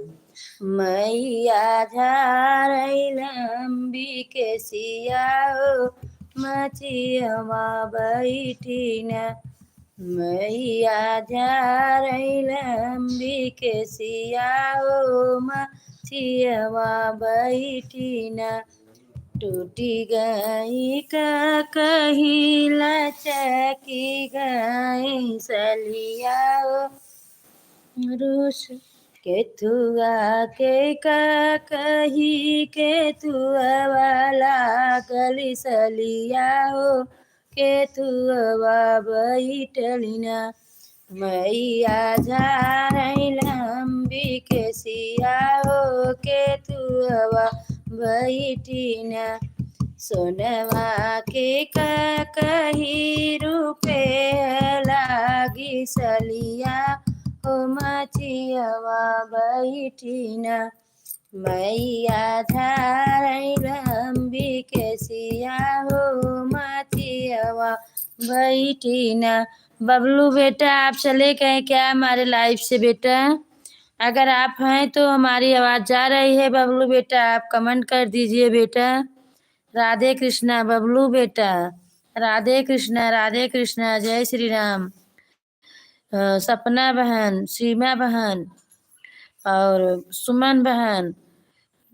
मैया झारैल अम्बिके सिया हो, मचियवा बैठिना मैया झारैल अम्बिके सिया हो, मचियवा बैठिना। टूटी गई का कही लचकी गई सलिया हो, रूस केथुआ के का कही केथुआ वाला गली सलिया हो, केथुआ बैठलिना मैया झारैल अम्बिके सिया हो, केथुआ बैठिना। सोनवा के का कही रूपे लागी सलिया हो, मचियवा बैठिना मैया झारैल अम्बिके सिया हो, मचियवा बैठिना। बबलू बेटा, आप चले गए क्या हमारे live से बेटा? अगर आप हैं तो हमारी आवाज जा रही है बबलू बेटा, आप comment कर दीजिए बेटा। राधे कृष्णा बबलू बेटा, राधे कृष्णा, राधे कृष्णा, जय श्री राम। अ, सपना बहन, सीमा बहन और सुमन बहन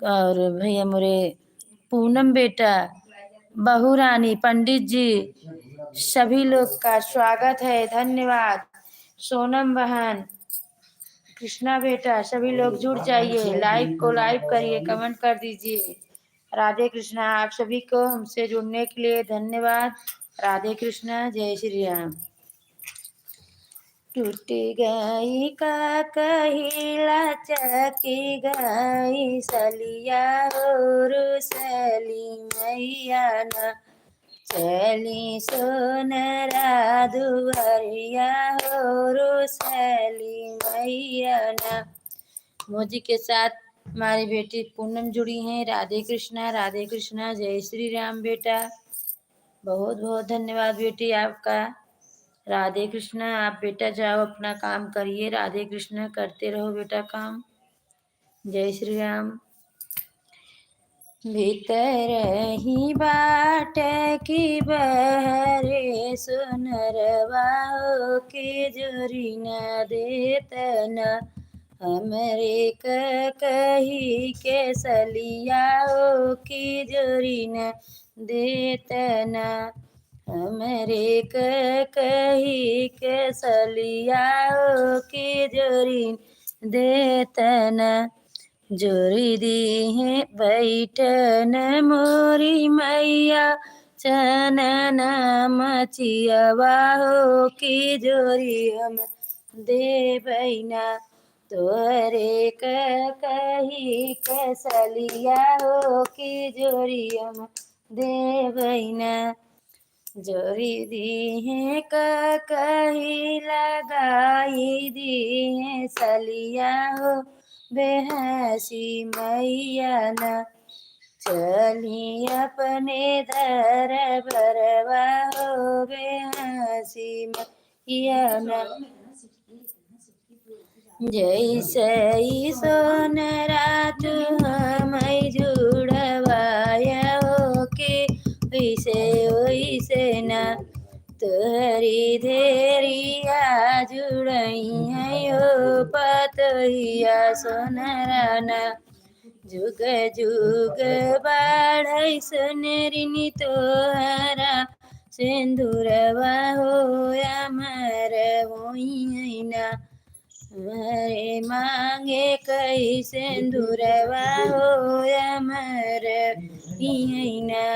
और भैया मोरे पूनम बेटा, बहू रानी, पंडित जी, सभी लोग का स्वागत है, धन्यवाद। सोनम बहन, कृष्णा बेटा, सभी लोग जुड़ जाइए, live को live करिए, comment कर दीजिए। राधे कृष्णा, आप सभी को हमसे जुड़ने के लिए धन्यवाद। राधे कृष्णा, जय श्री राम। टूटी गई का कही लचकी गई सलिया हो, रुसली मैया ना चली सोनरा दुआरिया हो, रुसली मैया ना। मोदी के साथ हमारी बेटी पूनम जुड़ी हैं। राधे कृष्णा, राधे कृष्णा, जय श्री राम बेटा। बहुत बहुत धन्यवाद बेटी आपका। राधे कृष्णा, आप बेटा जाओ अपना काम करिए। राधे कृष्णा, करते रहो बेटा काम। जय श्री राम। भीतर ही बाट की बहरे सुनरवा हो के जोरी न देतना, हमरे क कही के सलिया हो के जोरी न देतना, हमरे क कही के सलिया हो के जोरी न देतना। जोरी दीहे बैठन मोरी मैया, चनन मचियवा हो के जोरी हम देबैना। तोहरे क कही के सलिया हो के जोरी हम देबैना। जोरी दीहे क कही लगाई दीहे सलिया हो, बेहसी मैया ना। चली अपने दरबरवा हो, बेहसी मैया ना। जैसे ही सोनरा तू हमै जुड़वाया हो के, के धेरिया जुड़इहैं हो पतोहिया सोनरा ना। जुग जुग बाढ़ै सुनरिनी तोहरा सिंदुरवा हो अमर होइहैं ना। तोहरे मांगे कई सिंदुरवा हो अमर होइहैं ना।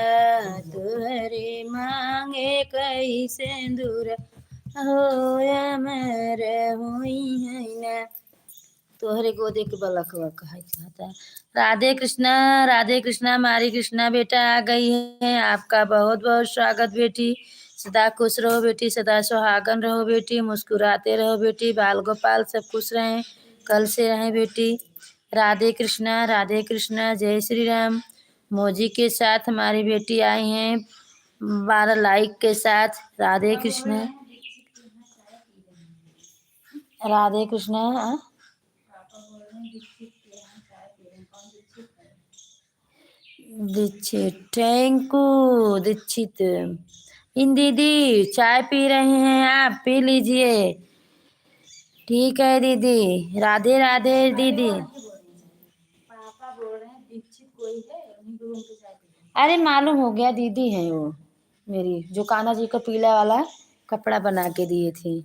तोहरे मांगे कई सिंदुरवा हो अमर होइहैं ना। तोहरे गोदे के बलकवा कहै चाहता। राधे कृष्णा, राधे कृष्णा, हमारी कृष्णा बेटा आ गई है। आपका बहुत बहुत स्वागत बेटी। सदा खुश रहो बेटी, सदा सुहागन रहो बेटी, मुस्कुराते रहो बेटी। बाल गोपाल सब खुश रहें, कल से रहें बेटी। राधे कृष्णा, राधे कृष्णा, जय श्री राम। मौजी के साथ हमारी बेटी आई हैं, बारह लाइक के साथ। राधे कृष्णा, राधे कृष्णा। Dixit, thank you Dixit. इन दीदी, चाय पी रहे हैं आप, पी लीजिए। ठीक है दीदी, राधे राधे दीदी। अरे मालूम हो गया, दीदी हैं वो मेरी, जो कान्हा जी को पीला वाला कपड़ा बना के दिए थे।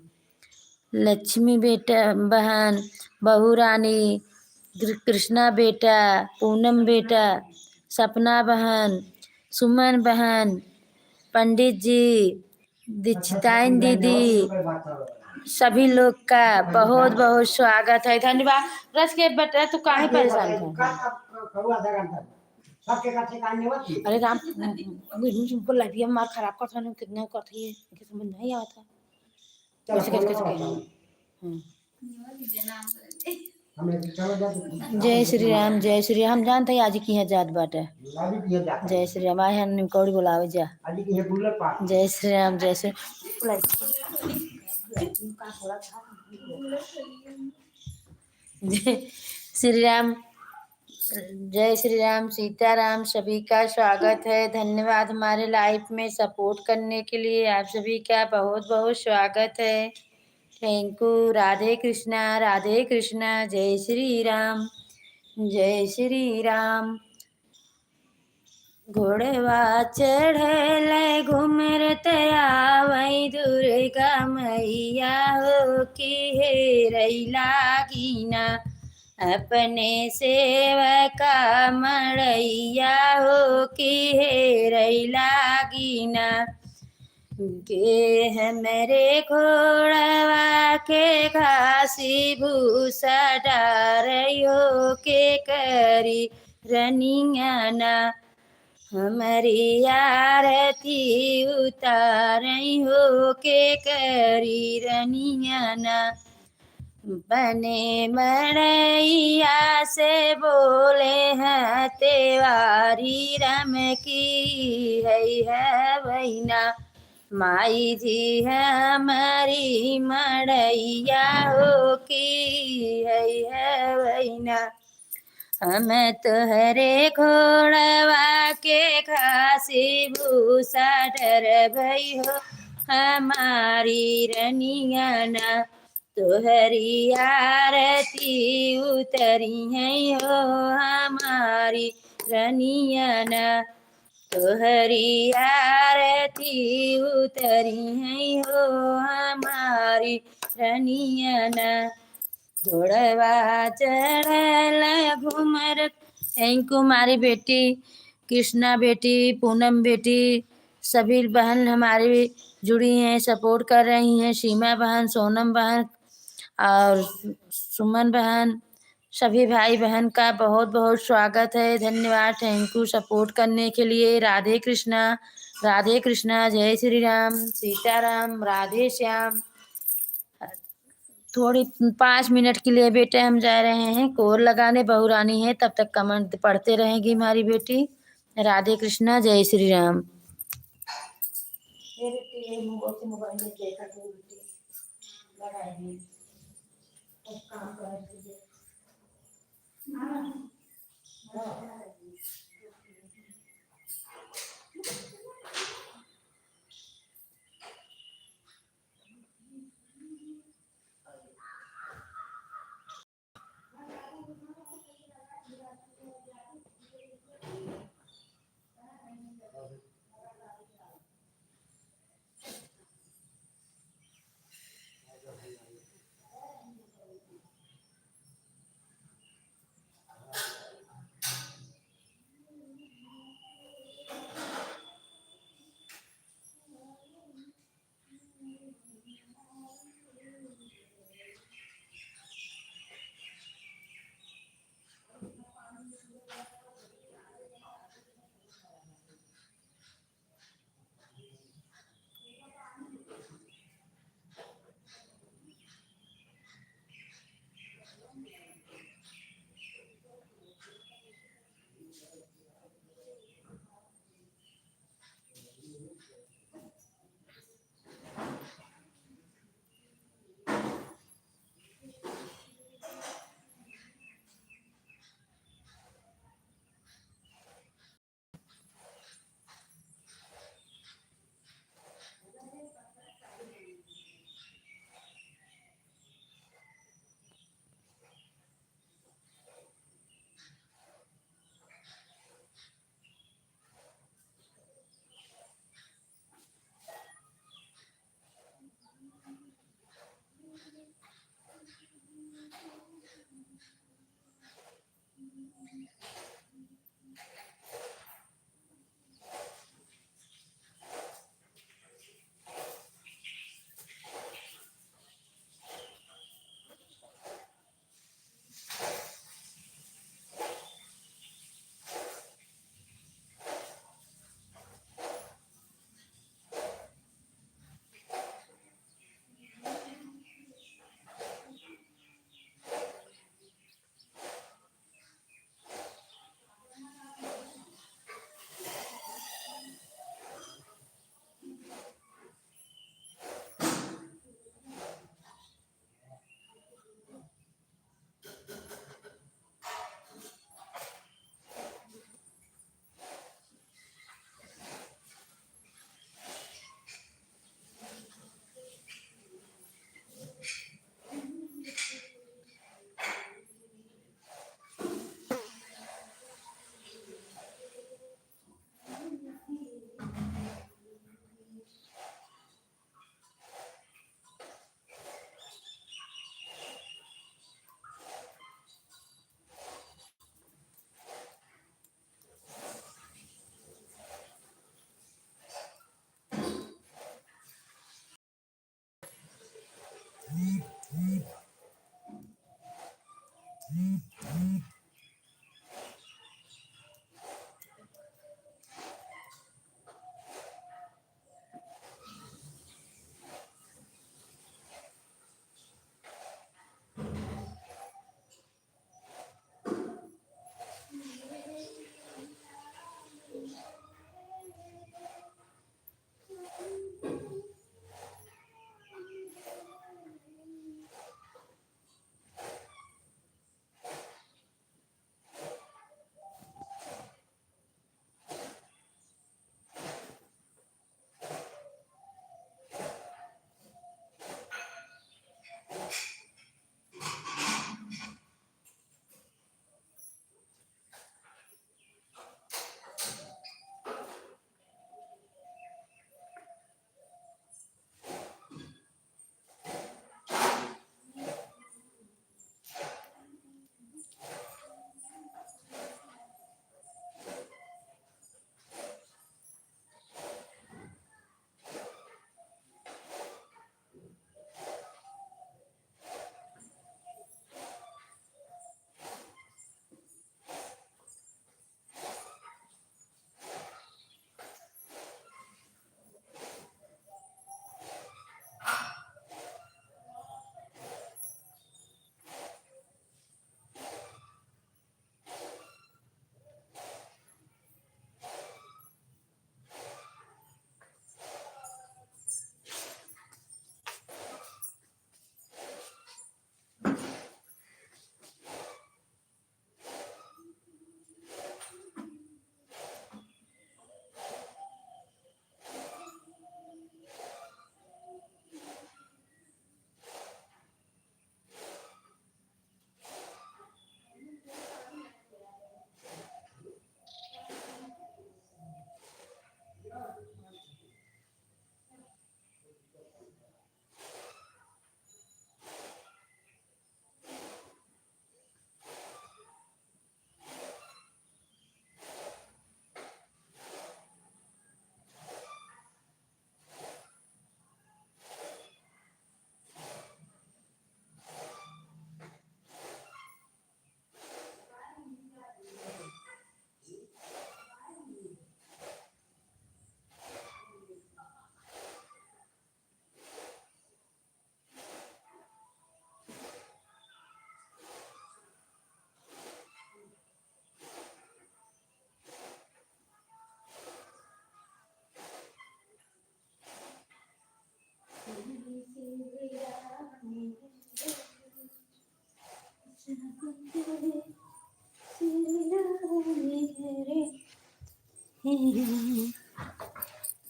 लक्ष्मी बेटा, बहन, बहू रानी, कृ-, कृष्णा बेटा, पूनम बेटा, सपना बहन, सुमन बहन, पंडित जी, दीक्षिताइन दीदी, सभी लोग का बहुत बहुत स्वागत है। धन्यवाद। रस के बेटा, तू काहे परेशान है? अरे राम, बोल, लाइफ में मार खराब करत हन, कितना करत है, इनके समझ नहीं आवत है। चलो, कैसे, कैसे, कैसे, कैसे? हम्म। जय श्री राम, जय श्री राम। हम जानते हैं आज की है जात बाटे। जय श्री राम। आए हैं निमकौड़ी बोलावे जा। जय श्री राम, जय श्री, जय श्री राम। जय श्री राम, सीताराम, सभी का स्वागत है। धन्यवाद हमारे लाइव में सपोर्ट करने के लिए, आप सभी का बहुत बहुत स्वागत है। Thank you। राधे कृष्णा, राधे कृष्णा, जय श्री राम, जय श्री राम। घोड़वा चढ़ल घुमरत आवै दुर्गा मैया हो कि हेरै लागिना। अपने सेवका मड़ैया हो कि हेरै लागिना। के हमरे घोड़वा के घासी भूसा डारै हो के करी रनियाना। हमरी आरती उतारै हो के करी रनियाना। बने मड़ैया से बोले हैं तेवारी राम की है हवैना। माई जी हमरी मड़ैया हो की है हवैना। हम तोहरे घोड़वा के घासी भूसा डरबै हो हमारी रनियाना। तोहरी आरती उतरिहैं हो हमारी रनियाना। तोहरी आरती उतरिहैं हो हमारी रनियाना। घोड़वा चढ़ल घूमर। Thank you हमारी बेटी, कृष्णा बेटी, पूनम बेटी, सभी बहन हमारी जुड़ी हैं, सपोर्ट कर रही हैं। सीमा बहन, सोनम बहन और सुमन बहन, सभी भाई बहन का बहुत बहुत स्वागत है। धन्यवाद, thank you सपोर्ट करने के लिए। राधे कृष्णा, राधे कृष्णा, जय श्री राम, सीताराम, राधे श्याम। थोड़ी पाँच मिनट के लिए बेटे हम जा रहे हैं कोर लगाने, बहू रानी है, तब तक कमेंट पढ़ते रहेगी हमारी बेटी। राधे कृष्णा, जय श्री राम।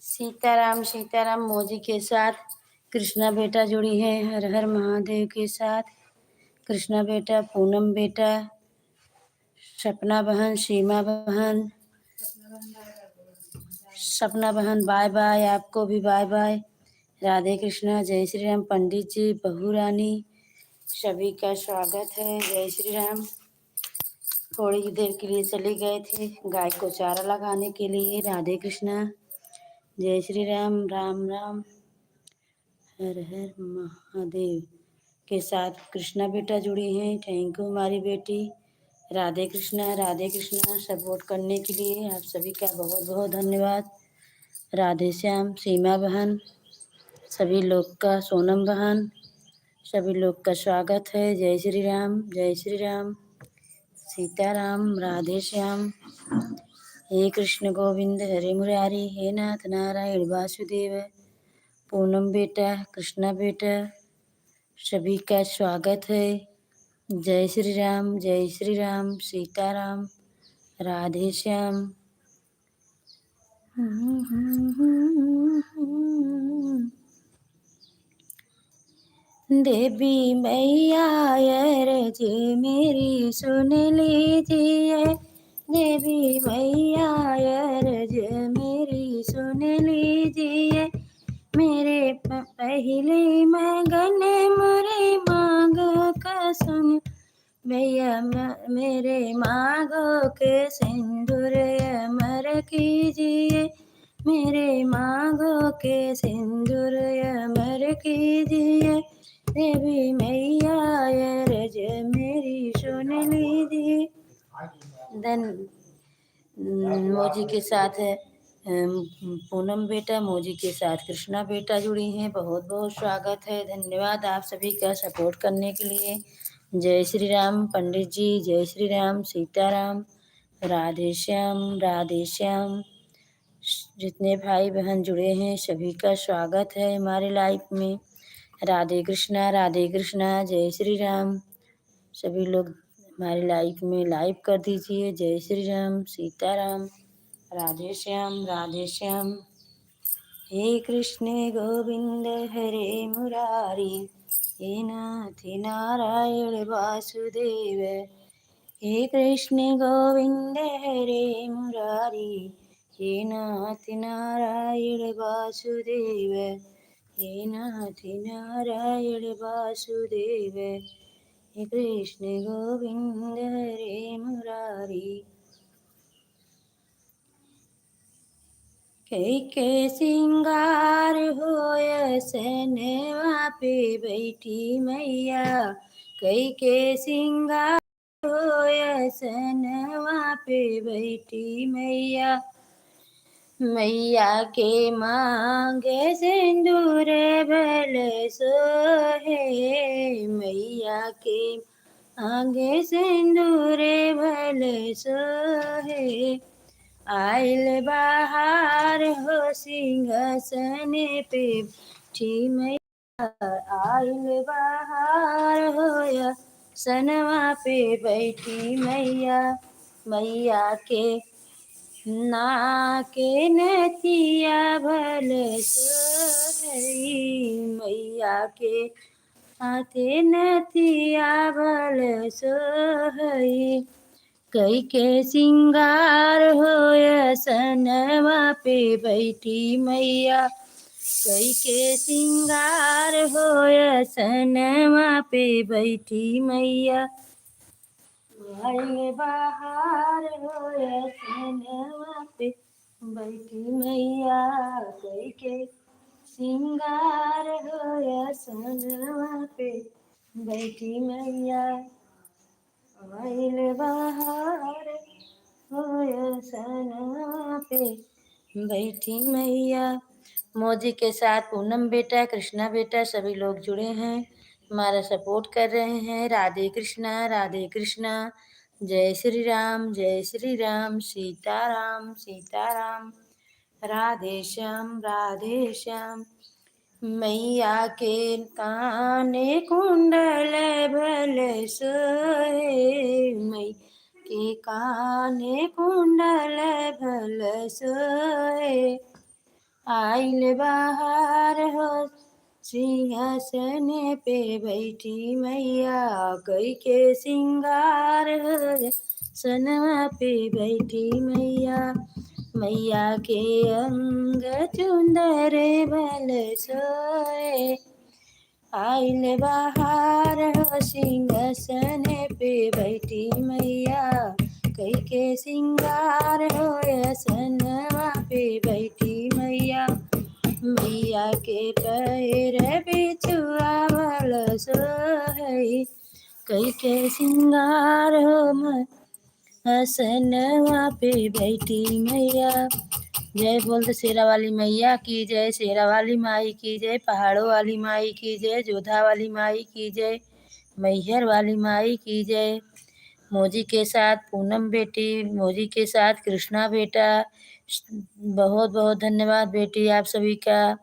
सीताराम, सीताराम। मौजी के साथ कृष्णा बेटा जुड़ी है, हर हर महादेव के साथ कृष्णा बेटा, पूनम बेटा, सपना बहन, सीमा बहन, सपना बहन, bye bye, आपको भी bye bye। राधे कृष्णा, जय श्री राम। पंडित जी, बहू रानी, सभी का स्वागत है। जय श्री राम। थोड़ी देर के लिए चले गए थे गाय को चारा लगाने के लिए। राधे कृष्णा, जय श्री राम, राम राम, हर हर महादेव। के साथ कृष्णा बेटा जुड़ी हैं। Thank you हमारी बेटी। राधे कृष्णा, राधे कृष्णा। Support करने के लिए आप सभी का बहुत बहुत धन्यवाद। राधे श्याम, सीमा बहन, सभी लोग का, सोनम बहन, सभी लोग का स्वागत है। जय श्री राम, जय श्री राम, सीताराम, राधे श्याम। हे कृष्ण गोविंद हरे मुरारी, हे नाथ नारायण वासुदेव। पूनम बेटा, कृष्णा बेटा, सभी का स्वागत है। जय श्री राम, जय श्री राम, सीताराम, राधे श्याम। देवी मैया अरज मेरी सुन लीजिए, देवी मैया अरज मेरी सुन लीजिए, मेरे प-, पहले मगन मोरे मांग का सुन, भैया म-, मेरे मांगों के सिंदूर अमर कीजिए, मेरे मांगों के सिंदूर अमर कीजिए, देवी मैया अरज मेरी सुन लीजिए। धन-, मौजी के साथ, अम, पूनम बेटा, मौजी के साथ कृष्णा बेटा जुड़ी हैं। बहुत बहुत स्वागत है, धन्यवाद आप सभी का support करने के लिए। जय श्री राम पंडित जी, जय श्री राम, सीताराम, राधे श्याम, राधे श्याम। जितने भाई बहन जुड़े हैं, सभी का स्वागत है हमारे live में। राधे कृष्णा, राधे कृष्णा, जय श्री राम। सभी लोग हमारे live में like कर दीजिए। जय श्री राम, सीताराम, राधे श्याम, राधे श्याम। हे कृष्ण गोविंद हरे मुरारी, हे नाथ नारायण वासुदेव। हे कृष्ण गोविंद हरे मुरारी, हे नाथ नारायण वासुदेव, हे नाथ नारायण वासुदेव। हे कृष्ण गोविंद हरे मुरारी। कई के सिंगार होय सनवा पे बैठी मैया, कई के सिंगार होय सनवा पे बैठी मैया। मैया के मांग सिंदूर भल सोहे, मैया के मांग सिंदूर भल सोहे। आइल बहार हो सिंहासन पे बैठी मैया, आइल बहार होय सनवा पे बैठी मैया। मैया के नाके नथिया भल सोहे, मैया के हाथे नथिया भल सोहे। कई के सिंगार होय सनवा पे बैठी मैया, कई के सिंगार होय सनवा पे बैठी मैया। आइल बहार होय सनवा पे बैठी मैया, कई के सिंगार होय सनवा पे बैठी मैया। आइल बहार होय सनवा पे बैठी मैया। मौजी के साथ पूनम बेटा, कृष्णा बेटा, सभी लोग जुड़े हैं, हमारा support कर रहे हैं। राधे कृष्णा, राधे कृष्णा, जय श्री राम, जय श्री राम, सीताराम, सीताराम, राधे श्याम, राधे श्याम। मैया के काने कुंडल भल सोहे, मैया के काने कुंडल भल सोहे। आइल बहार हो सिंहासन पे बैठी मैया, कई के सिंगार हो सनवा पे बैठी मैया। मैया के अंग चुंदर भल सोहे। आइल बहार हो सिंहासन पे बैठी मैया, कई के सिंगार हो आसनवा पे बैठी मैया। मैया के पैर बिछुआ वाला सोहई, कई के सिंगार हो म-, आसनवा पे बैठी मैया। जय बोल शेरा वाली मैया की जय, शेरा वाली माई की जय, पहाड़ों वाली माई की जय, जोधा वाली माई की जय, मैहर वाली माई की जय। मौजी के साथ पूनम बेटी, मौजी के साथ कृष्णा बेटा, बहुत बहुत धन्यवाद बेटी आप सभी का।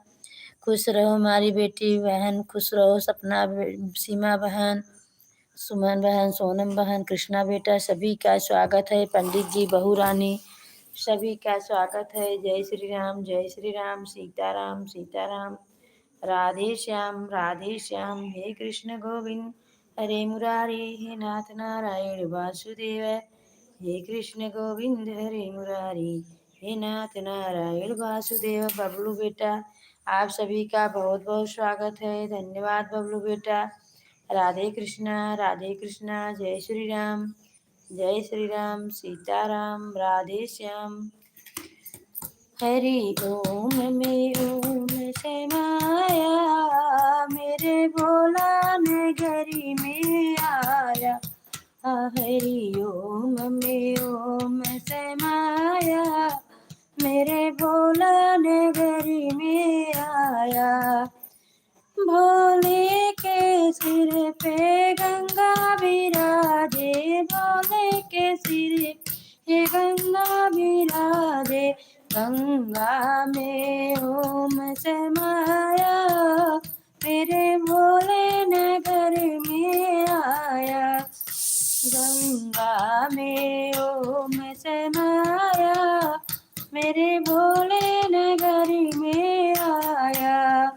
खुश रहो हमारी बेटी बहन, खुश रहो सपना बे-, सीमा बहन, सुमन बहन, सोनम बहन, कृष्णा बेटा, सभी का स्वागत है। पंडित जी, बहू रानी, सभी का स्वागत है। जय श्री राम, जय श्री राम, सीताराम, सीताराम, राधे श्याम, राधे श्याम। हे कृष्ण गोविंद हरे मुरारी, हे नाथ नारायण वासुदेव, हे कृष्ण गोविंद हरे मुरारी, हे नाथ नारायण वासुदेव। बबलू बेटा, आप सभी का बहुत बहुत स्वागत है। धन्यवाद बबलू बेटा। राधे कृष्णा, राधे कृष्णा, जय श्री राम, जय श्री राम, सीताराम, राधे श्याम। हरि ओम में ओम समाया, मेरे भोला नगरी में आया। हरि ओम में ओम समाया, मेरे भोला नगरी में आया। भोले के सिर पे गंगा विराजे, भोले के सिर पे गंगा विराजे। गंगा में ओम समाया, मेरे भोले नगर में आया। गंगा में ओम समाया, मेरे भोले नगर में आया।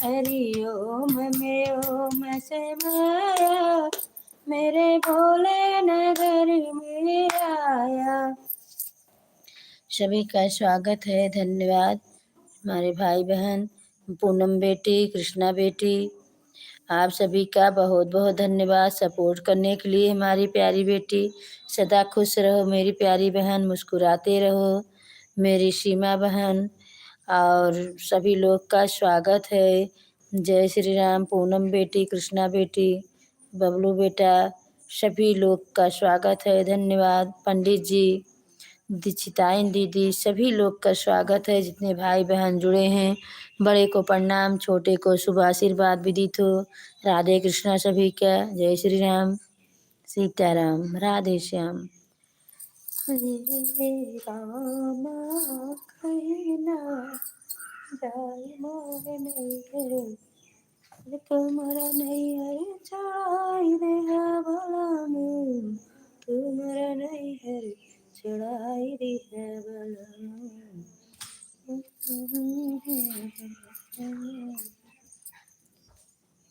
हरि ओम में ओम समाया, मेरे भोले नगर में आया। सभी का स्वागत है, धन्यवाद हमारे भाई बहन, पूनम बेटी, कृष्णा बेटी, आप सभी का बहुत बहुत धन्यवाद support करने के लिए हमारी प्यारी बेटी। सदा खुश रहो मेरी प्यारी बहन, मुस्कुराते रहो मेरी सीमा बहन, और सभी लोग का स्वागत है। जय श्री राम, पूनम बेटी, कृष्णा बेटी, बबलू बेटा, सभी लोग का स्वागत है। धन्यवाद पंडित जी, दीक्षिताइन दीदी, सभी लोग का स्वागत है। जितने भाई बहन जुड़े हैं, बड़े को प्रणाम, छोटे को शुभ आशीर्वाद विदित हो। राधे कृष्णा सभी का। जय श्री राम, सीताराम, राधे श्याम। हरे रामा कहना जाय मोर नैहर, तुम्हरा नैहर छोड़ाई देहा बलम, तुम्हरा नैहर छोड़ाई देहा बलम।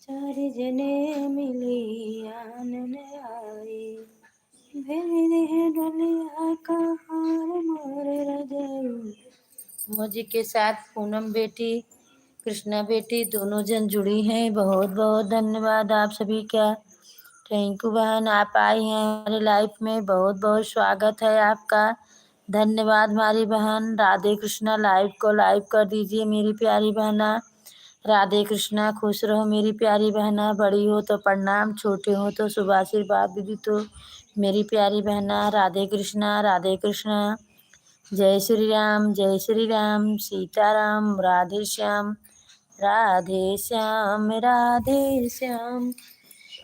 चार जने मिली आनन आए, भेज दे डोलिया कहार मोर रजऊ। मौजी के साथ पूनम बेटी, कृष्णा बेटी दोनों जन जुड़ी हैं। बहुत बहुत धन्यवाद आप सभी का। Thank you बहन, आप आई हैं हमारे live में, बहुत बहुत स्वागत है आपका। धन्यवाद हमारी बहन। राधे कृष्णा, live को like कर दीजिए मेरी प्यारी बहना। राधे कृष्णा, खुश रहो मेरी प्यारी बहना। बड़ी हो तो प्रणाम, छोटे हो तो शुभ आशीर्वाद दीदी तो मेरी प्यारी बहना। राधे कृष्णा, राधे कृष्णा। जय श्री राम, जय श्री राम, सीताराम, राधे श्याम, राधे श्याम, राधे श्याम,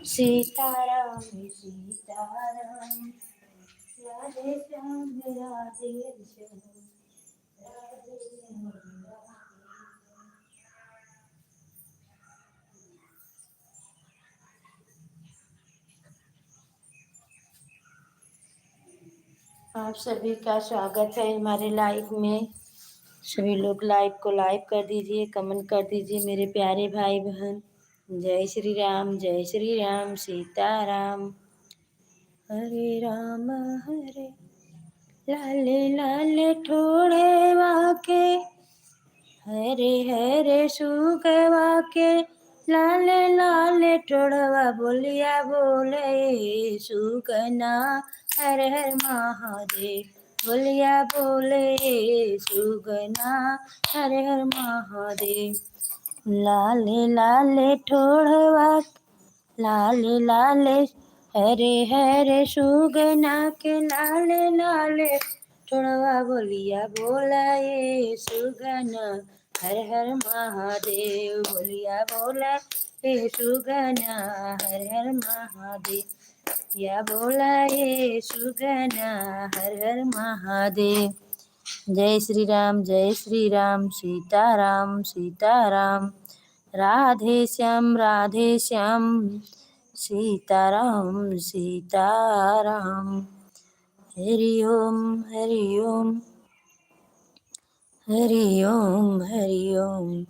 सीताराम, सीताराम, राधे श्याम, राधे श्याम। आप सभी का स्वागत है हमारे live में। सभी लोग live को like कर दीजिए, comment कर दीजिए मेरे प्यारे भाई बहन। जय श्री राम, जय श्री राम, सीताराम। हरे राम हरे, लाले लाले ठोड़वा के, हरे हरे सुगवा के, लाले लाले ठोड़वा बोलिया बोले सुगना। हर हर महादेव बोलिया बोले सुगना। हर हर महादेव। लाले लाले ठोड़वा, लाले लाले हरे हरे सुगना के, लाले लाले ठोड़वा बोलिया बोला ए सुगना। हर हर महादेव बोलिया बोला ए सुगना। हर हर महादेव या बोला ए सुगना। हर हर महादेव। जय श्री राम, जय श्री राम, सीताराम सीताराम। राधे श्याम, राधे श्याम, सीताराम सीताराम। हरि ओम, हरि ओम, हरि ओम, हरि ओम।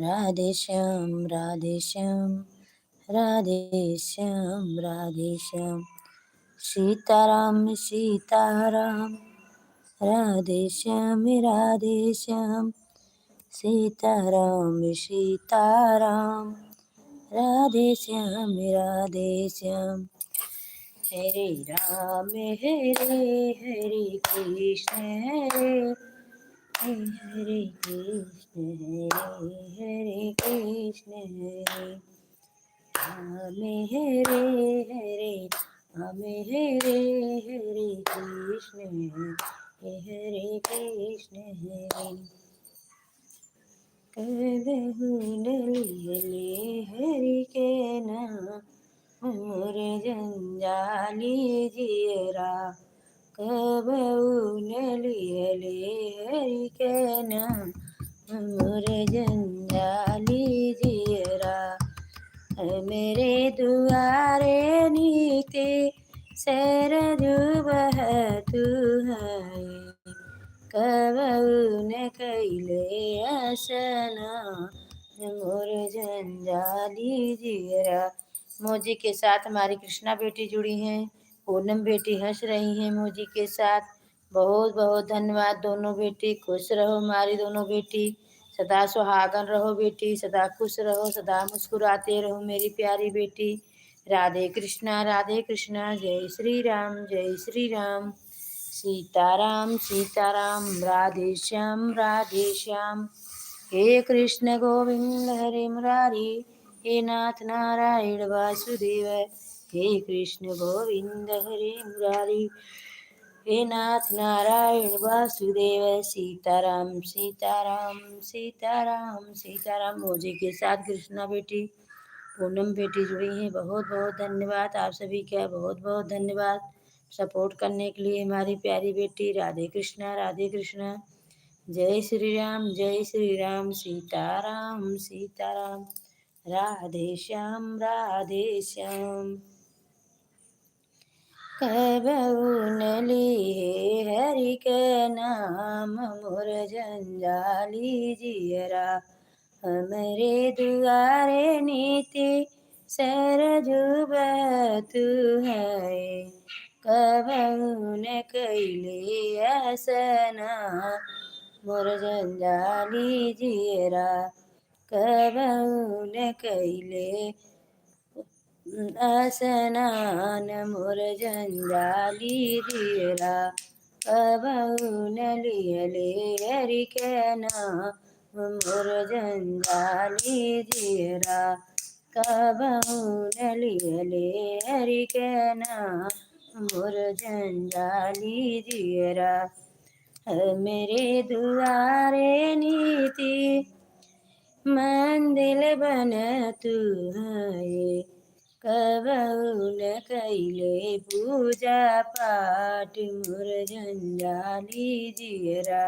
राधे श्याम, राधे श्याम, राधे श्याम, राधे श्याम। सीताराम सीताराम, राधे श्याम, राधे श्याम। सीताराम सीताराम, राधे श्याम, राधे श्याम। हरे राम हरे हरे कृष्ण हरे, हरे कृष्ण हरे, हरे कृष्ण हरे। हरे हरे, हरे हरे, हरे कृष्ण हरे, हरे कृष्ण हरे। कबहु न लिहले हरि के नाम मोर जंजाली जियरा। कबहु न लिहले हरि के नाम मोर जंजाली जियरा। हमरे दुआरे नीति सरजू बहतु है। कबहु न कइले असना मोर जंजाली जियरा। मौजी के साथ हमारी कृष्णा बेटी जुड़ी हैं, पूनम बेटी हंस रही हैं मौजी के साथ। बहुत बहुत धन्यवाद दोनों बेटी, खुश रहो हमारी दोनों बेटी, सदा सुहागन रहो बेटी, सदा खुश रहो, सदा मुस्कुराते रहो मेरी प्यारी बेटी। राधे कृष्णा, राधे कृष्णा, जय श्री राम, जय श्री राम। सीताराम सीताराम, राधे श्याम, राधे श्याम। हे कृष्ण गोविंद हरे मुरारी, हे नाथ नारायण वासुदेव। हे कृष्ण गोविंद हरे मुरारी, हे नाथ नारायण वासुदेव। सीताराम सीताराम, सीताराम सीताराम। मौजी के साथ कृष्णा बेटी, पूनम बेटी जुड़ी हैं। बहुत बहुत धन्यवाद आप सभी का, बहुत बहुत धन्यवाद support करने के लिए हमारी प्यारी बेटी। राधे कृष्णा, राधे कृष्णा। जय श्री राम, जय श्री राम। सीताराम सीताराम, राधे श्याम, राधे श्याम। कबहु न लिहे हरि के नाम मोर जंजाली जियरा। हमरे दुआरे नीति सरजू बहतु है। कबहु न कइले असना मोर जंजाली जियरा। कबहु न कइले असना मोर जंजाली जियरा। कबहु न लिहले हरि के नाम मोर जंजाली जियरा। कबहु न लिहले हरि के नाम मोर जंजाली जियरा। हमरे दुआरे नीति मंदिर बनतु है। कबहु न कइले पूजा पाठ मोर जंजाली जियरा।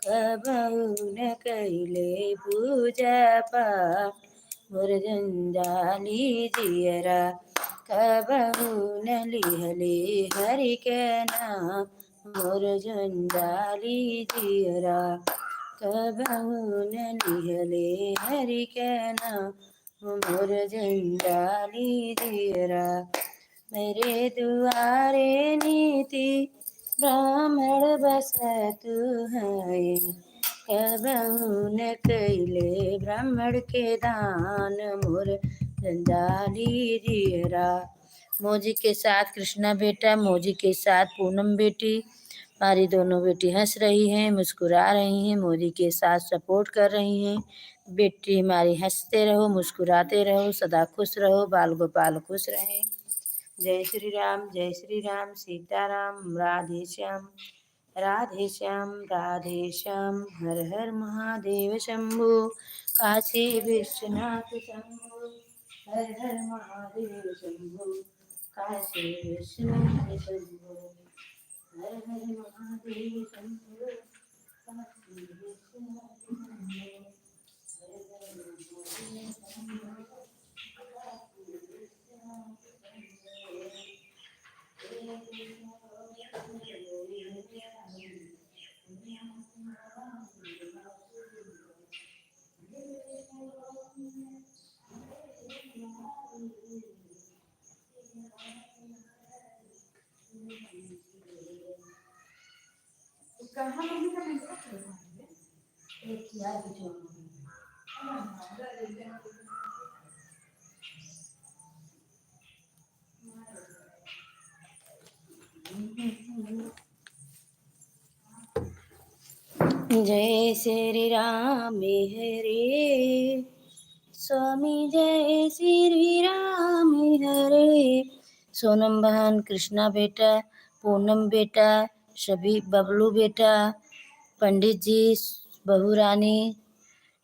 कबहु न कइले पूजा पाठ मोर जंजाली जियरा। कबहु न लिहले हरि के नाम मोर जंजाली जियरा, कबहू न लिहले हरि के नाम। मोर जंजाली जियरा, मेरे दुआरे नीति ब्राह्मण बसतु है, कबहू न कैले ब्राह्मण के दान। मोर जंजाली जियरा, मौजी के साथ कृष्णा बेटा, मौजी के साथ पूनम बेटी। हमारी दोनों बेटी हंस रही हैं, मुस्कुरा रही हैं, मौजी के साथ support कर रही हैं। बेटी हमारी हंसते रहो, मुस्कुराते रहो, सदा खुश रहो, बाल गोपाल खुश रहें। जय श्री राम, जय श्री राम, सीताराम, राधे श्याम, राधे श्याम, राधे श्याम। हर हर महादेव शंभो, काशी विश्वनाथ शंभो। हर हर महादेव शंभो, काशी विश्वनाथ शंभो। हर हर महादेव शंभो, काशी विश्वनाथ शंभो। जय श्री राम हरे, स्वामी जय श्री राम हरे। सोनम बहन, कृष्णा बेटा, पूनम बेटा, सभी, बबलू बेटा, पंडित जी, बहू रानी,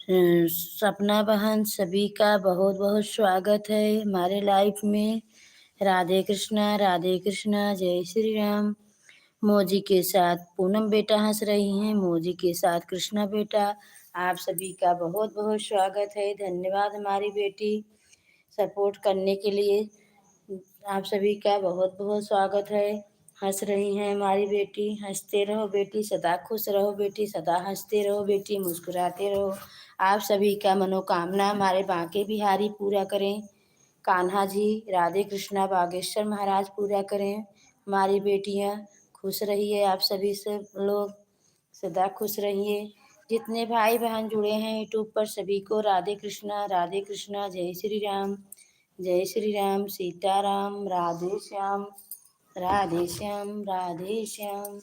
अ, सपना बहन, सभी का बहुत बहुत स्वागत है हमारे live में। राधे कृष्णा, राधे कृष्णा, जय श्री राम। मौजी के साथ पूनम बेटा हंस रही हैं, मौजी के साथ कृष्णा बेटा। आप सभी का बहुत बहुत स्वागत है, धन्यवाद हमारी बेटी support करने के लिए। आप सभी का बहुत बहुत स्वागत है। हंस रही हैं हमारी बेटी, हंसते रहो बेटी, सदा खुश रहो बेटी, सदा हंसते रहो बेटी, मुस्कुराते रहो। आप सभी का मनोकामना हमारे बांके बिहारी पूरा करें। कान्हा जी, राधे कृष्णा, बागेश्वर महाराज पूरा करें। हमारी बेटियां, खुश रहिए आप सभी सब लोग, सदा खुश रहिए। जितने भाई बहन जुड़े हैं YouTube पर, सभी को राधे कृष्णा, राधे कृष्णा, जय श्री राम, जय श्री राम, सीताराम, राधे श्याम, राधे श्याम, राधे श्याम।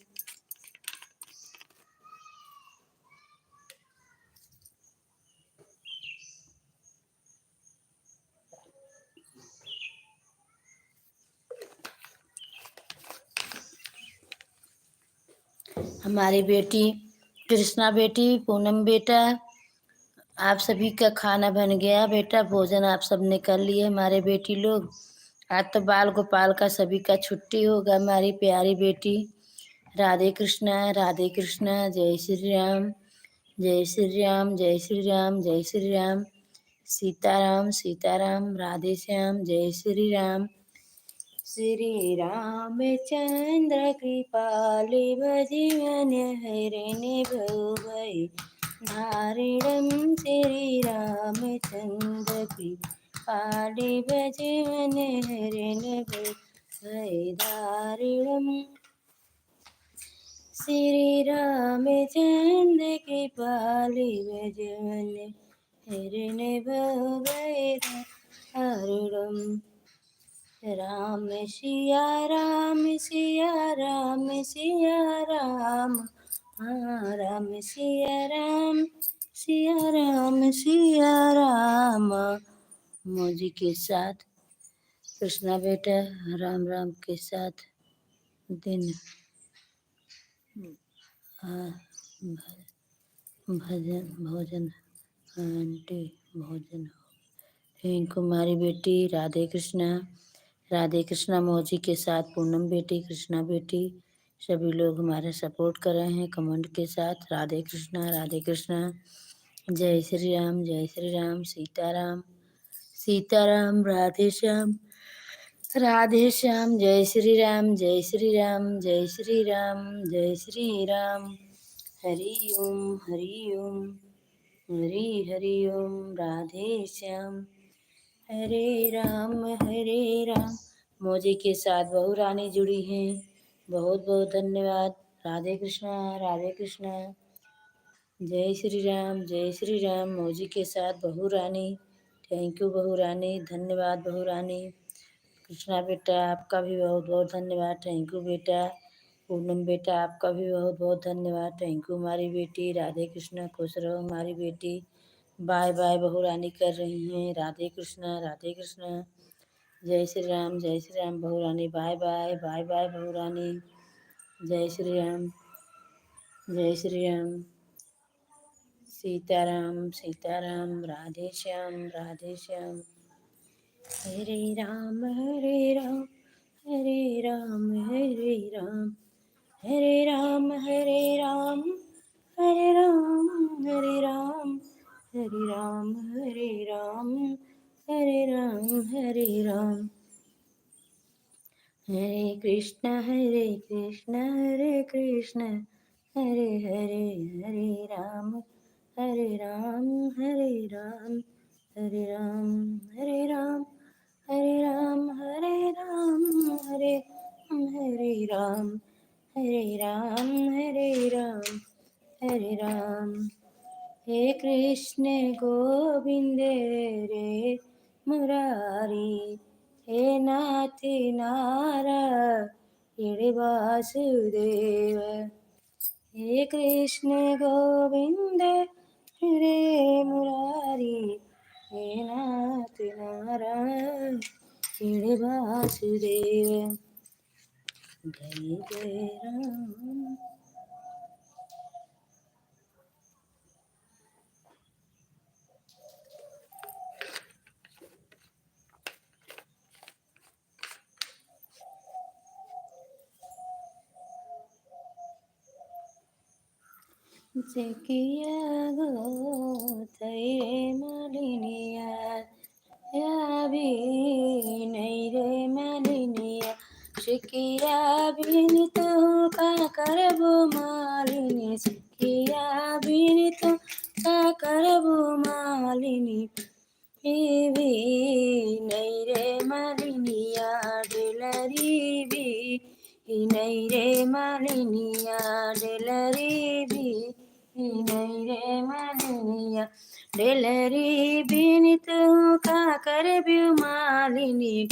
हमारी बेटी कृष्णा बेटी, पूनम बेटा, आप सभी का खाना बन गया बेटा, भोजन आप सब ने कर लिए हमारे बेटी लोग। आज तो बाल गोपाल का सभी का छुट्टी होगा। हमारी प्यारी बेटी, राधे कृष्णा, राधे कृष्णा, जय श्री राम, जय श्री राम, जय श्री राम, जय श्री राम। सीताराम, सीताराम, राधे श्याम, जय श्री राम। श्री रामचंद्र कृपालु भजिवन हरिन भव भय दारुणम। श्री रामचंद्र कृपालु भजिवन हरिन भव भय दारुणम। श्री रामचंद्र कृपालु भजिवन हरिन भव भय दारुणम। राम सिया राम, सिया राम, सिया राम, हाँ, राम सिया राम, सिया राम, सिया राम। मौजी के साथ कृष्णा बेटा, राम राम के साथ दिन, आ, भ-, भजन, भोजन, आंटी, भोजन हो गया। फिर कुमारी बेटी, राधे कृष्णा, राधे कृष्णा मौजी के साथ, पूनम बेटी, कृष्णा बेटी, सभी लोग हमारा support कर रहे हैं comment के साथ। राधे कृष्णा, राधे कृष्णा, जय श्री राम, जय श्री राम, सीताराम, सीताराम, राधे श्याम। राधे श्याम, जय श्री राम, जय श्री राम, जय श्री राम, जय श्री राम। हरि ओम, हरि ओम, हरि हरि ओम, राधे श्याम। हरे राम, हरे राम। मौजी के साथ बहू रानी जुड़ी हैं, बहुत बहुत धन्यवाद। राधे कृष्णा, राधे कृष्णा। जय श्री राम, जय श्री राम। मौजी के साथ बहू रानी, thank you बहू रानी, धन्यवाद बहू रानी। कृष्णा बेटा, आपका भी बहुत बहुत धन्यवाद, thank you बेटा। पूनम बेटा, आपका भी बहुत बहुत धन्यवाद, thank you हमारी बेटी। राधे कृष्णा, खुश रहो हमारी बेटी। बाय बाय बहू रानी कर रही हैं। राधे कृष्णा, राधे कृष्णा। जय श्री राम, जय श्री राम बहू रानी, बाय बाय, बाय बाय बहू रानी। जय श्री राम, जय श्री राम। सीताराम, सीताराम, राधे श्याम, राधे श्याम। हरे राम, हरे राम, हरे राम, हरे राम, हरे राम, हरे राम, हरे राम, हरे राम, हरे राम, हरे राम, हरे राम, हरे राम। हरे कृष्ण, हरे कृष्ण, हरे कृष्ण, हरे हरे, हरे राम, हरे राम, हरे राम, हरे राम, हरे राम, हरे राम, हरे राम, हरे राम, हरे राम, हरे राम, हरे राम, हरे राम। हे कृष्ण गोविंद रे मुरारी, हे नाथ नारायण वासुदेव। हे कृष्ण गोविंद रे मुरारी, हे नाथ नारायण वासुदेव। जय जय राम। सिकिया गो तैरे मालिनिया, या भी नहीं रे मालिनिया। सिकिया बिन तू का करबो मालिनी, सिकिया बिन तू का करबो मालिनी। ई भी नहीं रे मालिनिया, डेलरी भी ई नहीं रे मालिनिया, डेलरी भी ई नहीं रे मालिनिया। डेलरी बिन तू का करबो मालिनी,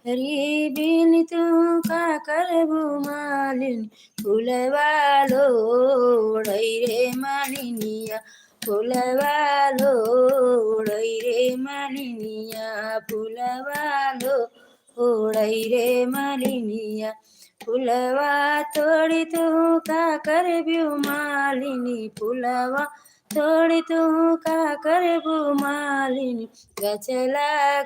री बिन तू का करबो मालिनी। फुलवा लोढ़ै रे मालिनिया, फुलवा लोढ़ै रे मालिनिया, फुलवा लोढ़ै रे मालिनिया। फुलवा तोड़ी तू का करबो मालिनी, फुलवा तोड़ी तू का करबो मालिनी। गजला,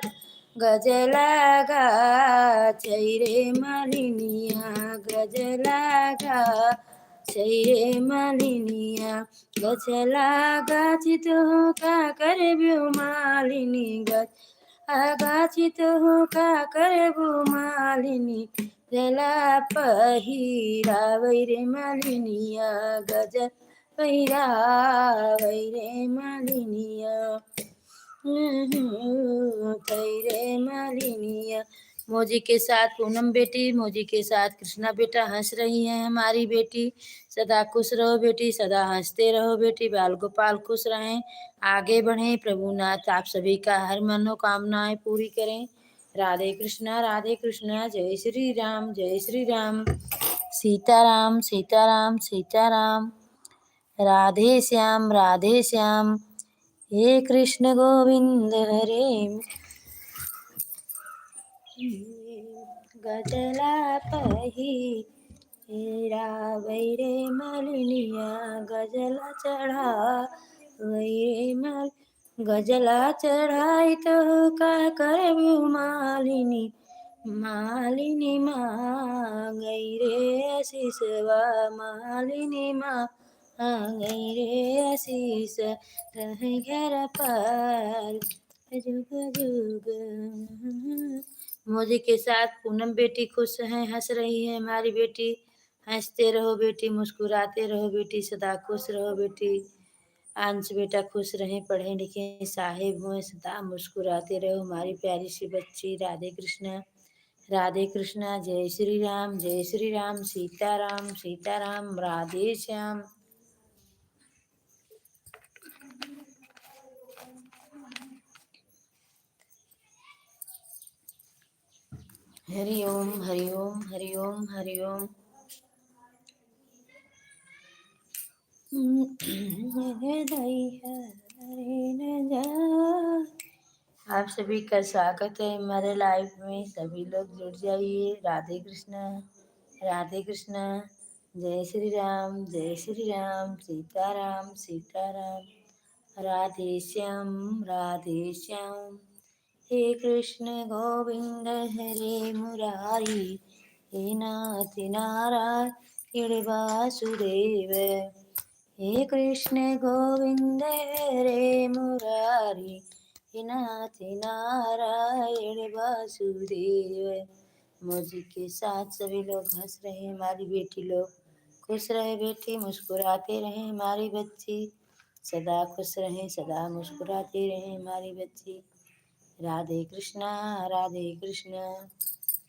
गजला गाछै रे मालिनिया, गजला गाछै रे मालिनिया। गजला गाछ तू का करबो मालिनी, गजला गाछ तू का करबो मालिनी। गजला पहिरावै रे मालिनिया, गजला पहिरावै रे मालिनिया। हम्म, तैरे मालिनिया। मौजी के साथ पूनम बेटी, मौजी के साथ कृष्णा बेटा हंस रही हैं हमारी बेटी। सदा खुश रहो बेटी, सदा हंसते रहो बेटी, बाल गोपाल खुश रहें, आगे बढ़ें। प्रभु नाथ आप सभी का हर मनोकामनाएं पूरी करें। राधे कृष्णा, राधे कृष्णा, जय श्री राम, जय श्री राम, सीताराम, सीताराम, सीताराम। राधे श्याम, राधे श्याम, हे कृष्ण गोविंद हरे। गजला पहिरावै रे मालिनिया, गजला चढ़ावै रे माल-, गजला चढ़ाई तो का करबू मालिनी, मालिनी मांगै रे आशीषवा, मालिनी मांगै रे आशीष, रहे घर पर जुग जुग। मोदी के साथ पूनम बेटी खुश हैं, हंस रही है हमारी बेटी। हंसते रहो बेटी, मुस्कुराते रहो बेटी, सदा खुश रहो बेटी। अंश बेटा खुश रहें, पढ़ें लिखें, साहेब हुएं, सदा मुस्कुराते रहो हमारी प्यारी सी बच्ची। राधे कृष्णा, राधे कृष्णा, जय श्री राम, जय श्री राम, सीताराम, सीताराम, राधे श्याम। हरि ओम, हरि ओम, हरि ओम, हरि ओम। आप सभी का स्वागत है हमारे live में, सभी लोग जुड़ जाइए। राधे कृष्णा, राधे कृष्णा, जय श्री राम, जय श्री राम, सीताराम, सीताराम, राधे श्याम, राधे श्याम। हे कृष्ण गोविंद हरे मुरारी, हे नाथ नारायण वासुदेव। हे कृष्ण गोविंद हरे मुरारी, हे नाथ नारायण वासुदेव। मौजी के साथ सभी लोग हंस रहे हैं, हमारी बेटी लोग खुश रहे बेटी, मुस्कुराते रहे हमारी बच्ची, सदा खुश रहें, सदा मुस्कुराते रहें हमारी बच्ची। राधे कृष्णा, राधे कृष्णा,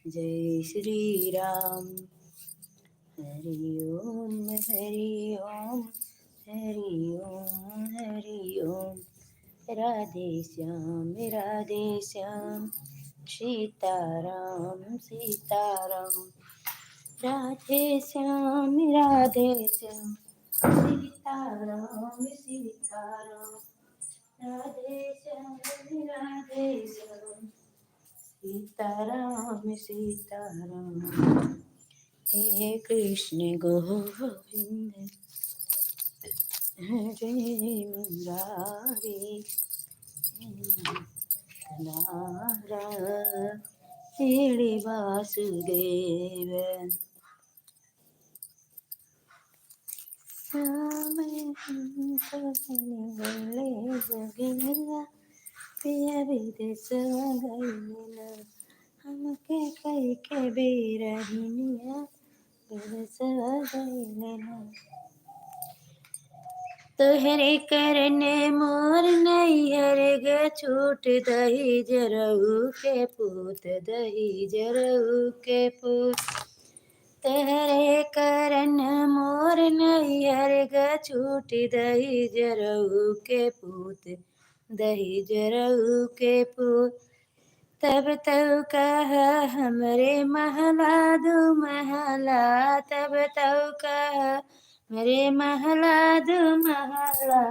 जय श्री राम। हरि ओम, हरि ओम, हरि ओम, हरि ओम। राधे श्याम, राधे श्याम, सीताराम, सीताराम। राधे श्याम, राधे श्याम, सीताराम, सीताराम। राधे श्याम, राधे श्याम, सीताराम, सीताराम। हे कृष्ण गोविंद हरे मुरारी, नारायण वासुदेव। श्याम हमको किन गइले जोगिनिया, पिया विदेशवा गइले ना, हमके कइके बिरहिनिया, विदेशवा गइले ना। तोहरे करन मोर नैहर ग छूट, दहिजरऊ के पूत, दहिजरऊ के पूत। तोहरे करन मोर नैहर ग छूट, दहिजरऊ के पूत, दहिजरऊ के पूत। तब तउ कहा हमरे महला दू महला, तब तउ कहा हमरे महला दू महला।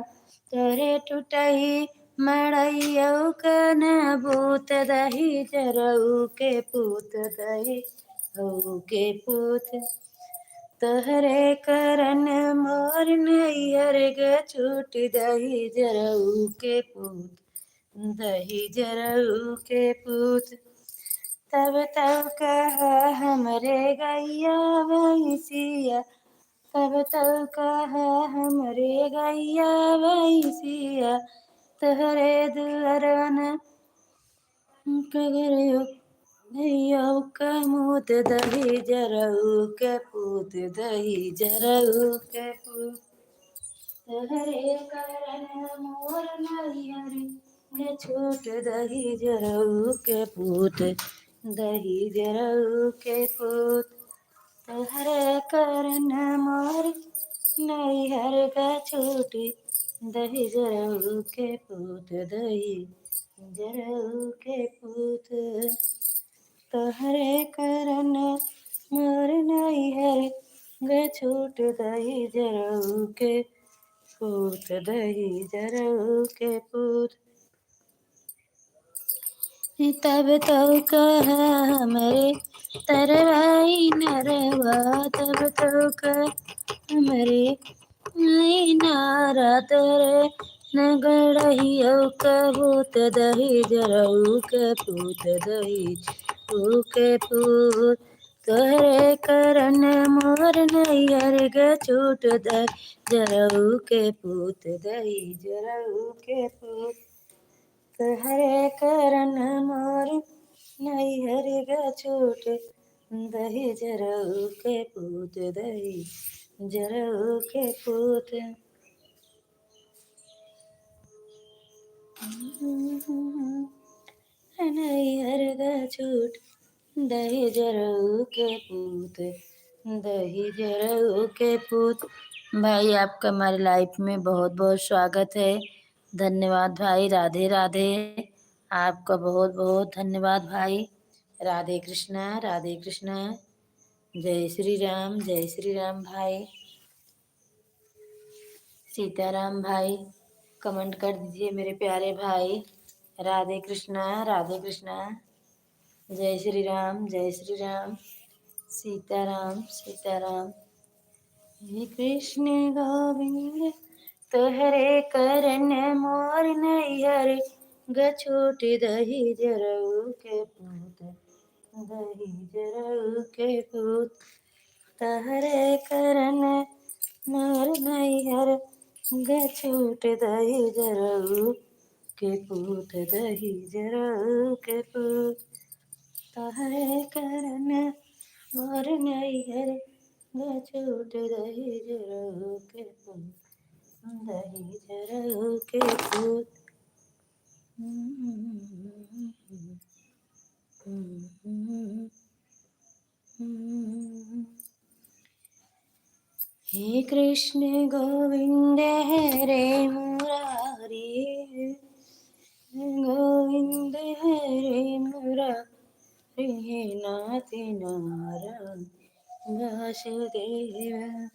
तोरे टुटही मड़इयउ क न बूत, दहिजरऊ के पूत, दहिजरऊ के पूत। तोहरे करन मोर नैहर ग छूट, दहिजरऊ के पूत, दहिजरऊ के पूत। तब तउ कहा हमरे गइया भैंसिया, तब तउ कहा हमरे गइया भैंसिया, तोहरे दुअरवा न कगरयो, गइयउ क मूत, दहिजरऊ के पूत, दहिजरऊ के पूत। तोहरे करन मोर नैहर ग छूट, दहिजरऊ के पूत, दहिजरऊ के पूत। तोहरे करन मोर नैहर ग छूट, दहिजरऊ के पूत, दहिजरऊ के पूत। तोहरे करन मोर नैहर ग छूट, दहिजरऊ के पूत, दहिजरऊ के पूत। तब तउ कहा हमरे तरवाई नरवा, तब तउ कहा हमरे नारा तोरे न गड़हियउ क बूत, दहिजरऊ के पूत, दहिजरऊ के पूत। तोहरे करन मोर नैहर ग छूट, दहिजरऊ के पूत, दहिजरऊ के पूत। तोहरे करन मोर नैहर गा छूट दहिजरऊ के पूत, दहिजरऊ के पूत। नैहर गा छूट दहिजरऊ के पूत, दहिजरऊ के पूत। भाई, आपका हमारे live में बहुत बहुत स्वागत है। धन्यवाद भाई, राधे राधे। आपका बहुत बहुत धन्यवाद भाई। राधे कृष्णा, राधे कृष्णा। जय श्री राम, जय श्री राम भाई। सीताराम भाई, comment कर दीजिए मेरे प्यारे भाई। राधे कृष्णा, राधे कृष्णा। जय श्री राम, जय श्री राम। सीताराम, सीताराम। हे कृष्ण गोविंद, तोहरे करन मोर नैहर गा छूट दहिजरऊ के पूत, दहिजरऊ के पूत। तोहरे करन मोर नैहर गा छूट दहिजरऊ के पूत, दहिजरऊ के पूत। तोहरे करन मोर नैहर गा छूट दहिजरऊ के पूत, दहिजरऊ के पूत। हे कृष्ण गोविंद हरे मुरारी, गोविंद हरे मुरारी, हे नाथ नारायण वासुदेव।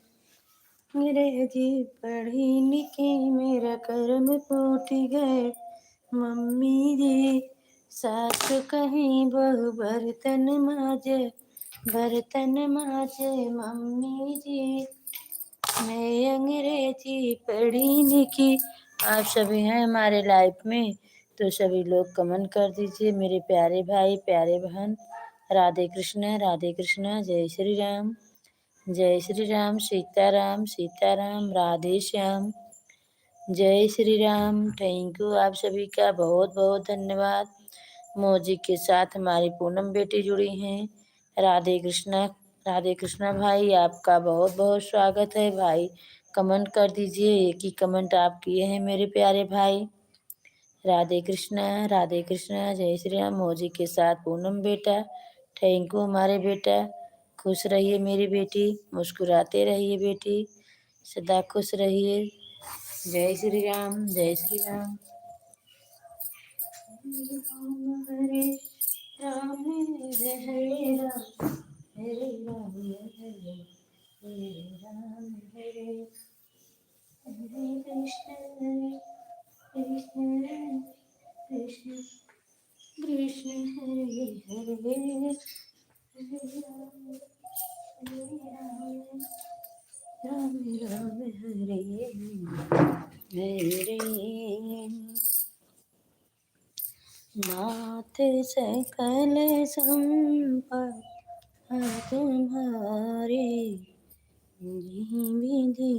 अंग्रेजी पढ़ी लिखी मेरा करम फूट गए मम्मी जी, सासु कहीं बहू बर्तन माजे, बर्तन माजे मम्मी जी। मैं अंग्रेजी पढ़ी लिखी। आप सभी हैं हमारे live में, तो सभी लोग comment कर दीजिए। मेरे प्यारे भाई, प्यारे बहन, राधे कृष्णा, राधे कृष्णा, जय श्री राम। जय श्री राम, सीताराम, सीताराम, राधे श्याम। जय श्री राम। Thank you, आप सभी का बहुत बहुत धन्यवाद। मौजी के साथ हमारी पूनम बेटी जुड़ी हैं। राधे कृष्णा, राधे कृष्णा भाई, आपका बहुत बहुत स्वागत है भाई। Comment कर दीजिए, एक ही comment आप किए हैं मेरे प्यारे भाई। राधे कृष्णा, राधे कृष्णा, जय श्री राम। मौजी के साथ पूनम बेटा, thank you हमारे बेटा, खुश रहिए मेरी बेटी, मुस्कुराते रहिए बेटी, सदा खुश रहिए। जय श्री राम, जय श्री राम। हरे राम, हरे राम, हरे राम, हरे राम, हरे हरे राम, हरे हरे कृष्ण, हरे कृष्ण, कृष्ण कृष्ण, हरे हरे, हरे राम, हरे राम, राम राम, हरे हरे। नाथ सकल संपदा तुम्हारी, जिन विधि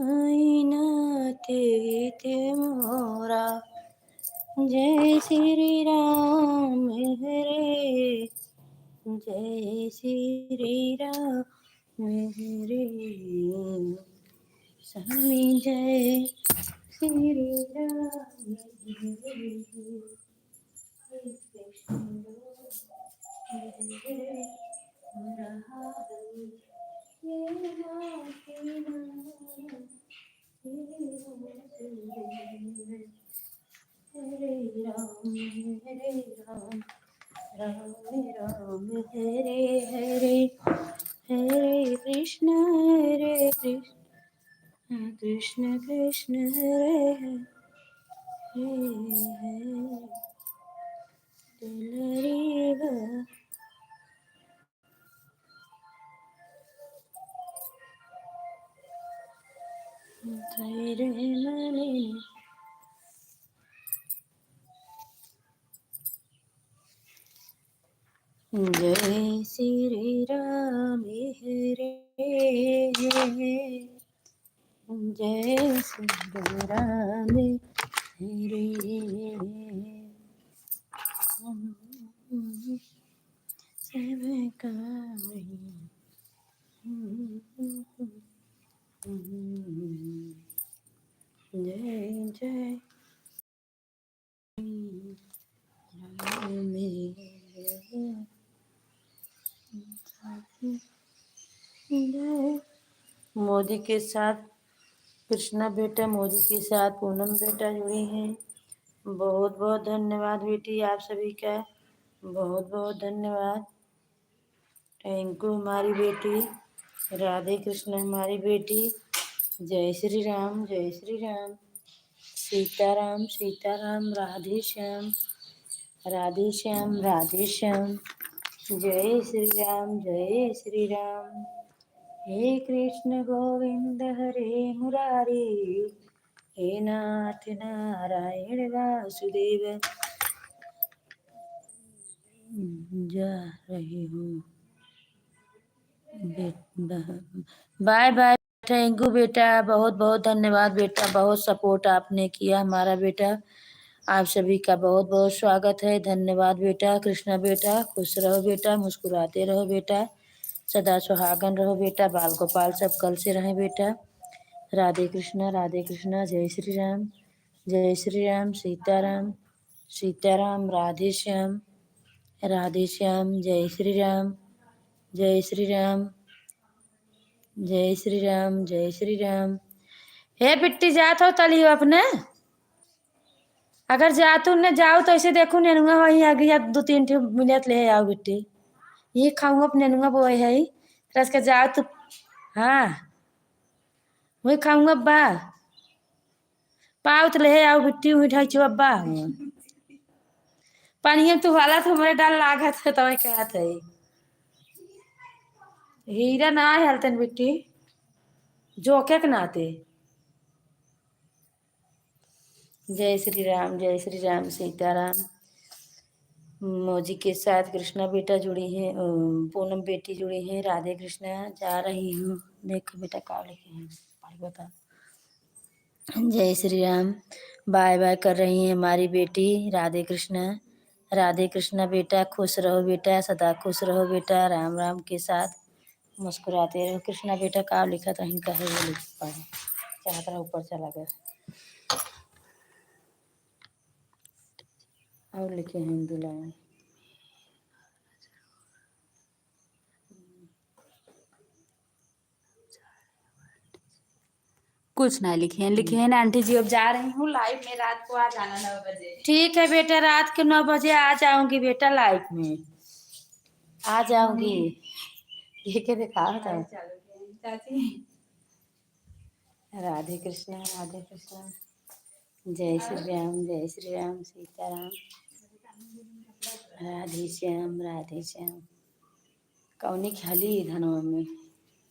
आई नाथ हित मोरा। जय श्री राम हरे, जय श्री राम हरे, स्वामी जय श्री राम हरे। हरे राम, हरे राम, राम राम, हरे हरे, हरे कृष्ण, हरे कृष्ण, कृष्ण कृष्ण, हरे हरे, हरे हरे। दुलरी बा। जय श्री राम हरे, जय श्री राम हरे। सब करी। जय जय। मोदी के साथ कृष्णा बेटा, मोदी के साथ पूनम बेटा जुड़ी हैं। बहुत बहुत धन्यवाद बेटी, आप सभी का बहुत बहुत धन्यवाद। Thank you हमारी बेटी, राधे कृष्ण हमारी बेटी। जय श्री राम, जय श्री राम। सीताराम, सीताराम, राधे श्याम, राधे श्याम, राधे श्याम। जय श्री राम, जय श्री राम। हे कृष्ण गोविंद हरे मुरारी, हे नाथ नारायण वासुदेव। जा रही हूँ। बे-, ब-, bye bye। Thank you बेटा, बहुत बहुत धन्यवाद बेटा, बहुत support आपने किया हमारा बेटा। आप सभी का बहुत बहुत स्वागत है, धन्यवाद बेटा। कृष्णा बेटा, खुश रहो बेटा, मुस्कुराते रहो बेटा, सदा सुहागन रहो बेटा, बाल गोपाल सब कल से रहें बेटा। राधे कृष्णा, राधे कृष्णा, जय श्री राम, जय श्री राम, सीताराम, सीताराम, राधे श्याम, राधे श्याम, जय श्री राम, जय श्री राम, जय श्री राम, जय श्री राम। हे बिट्टी, जात हो तलियो अपने? अगर जातू न जाओ तो ऐसे देखू, नेनुआ वही आगे या दो तीन ठे मिलत ले आओ बिट्टी। ये खाऊं अपने नेनुआ बोए है, रस के जाओ तू। हाँ, वही खाऊं अब्बा। पाउत ले आओ बिट्टी, वही ढाई चो अब्बा। पानिया तू वाला तो हमरे डर लागत है, तो कहत है। हीरा ना है हलतन बिट्टी, जोके के नाते। जय श्री राम, जय श्री राम, सीताराम। मौजी के साथ कृष्णा बेटा जुड़ी हैं, अ, पूनम बेटी जुड़ी हैं। राधे कृष्णा, जा रही हूँ। देखो बेटा का लिखे हैं, पढ़ बता। जय श्री राम, bye bye कर रही हैं हमारी बेटी। राधे कृष्णा, राधे कृष्णा बेटा, खुश रहो बेटा, सदा खुश रहो बेटा, राम राम के साथ मुस्कुराते रहो। कृष्णा बेटा का लिखत रही, कहे वो लिख पाए, चाहत रहा ऊपर चला गया। और लिखे हैं हिंदी line। कुछ ना लिखे हैं, लिखे हैं ना आंटी जी, अब जा रही हूँ live में, रात को आ जाना नौ बजे। ठीक है बेटा, रात के नौ बजे आ जाऊंगी बेटा, live में आ जाऊंगी। ये क्या दिखा रहा था? चाची। राधे कृष्णा, राधे कृष्णा। जय श्री राम, जय श्री राम, सीताराम। राधे श्याम, राधे श्याम। कौनी खाली धनवा में?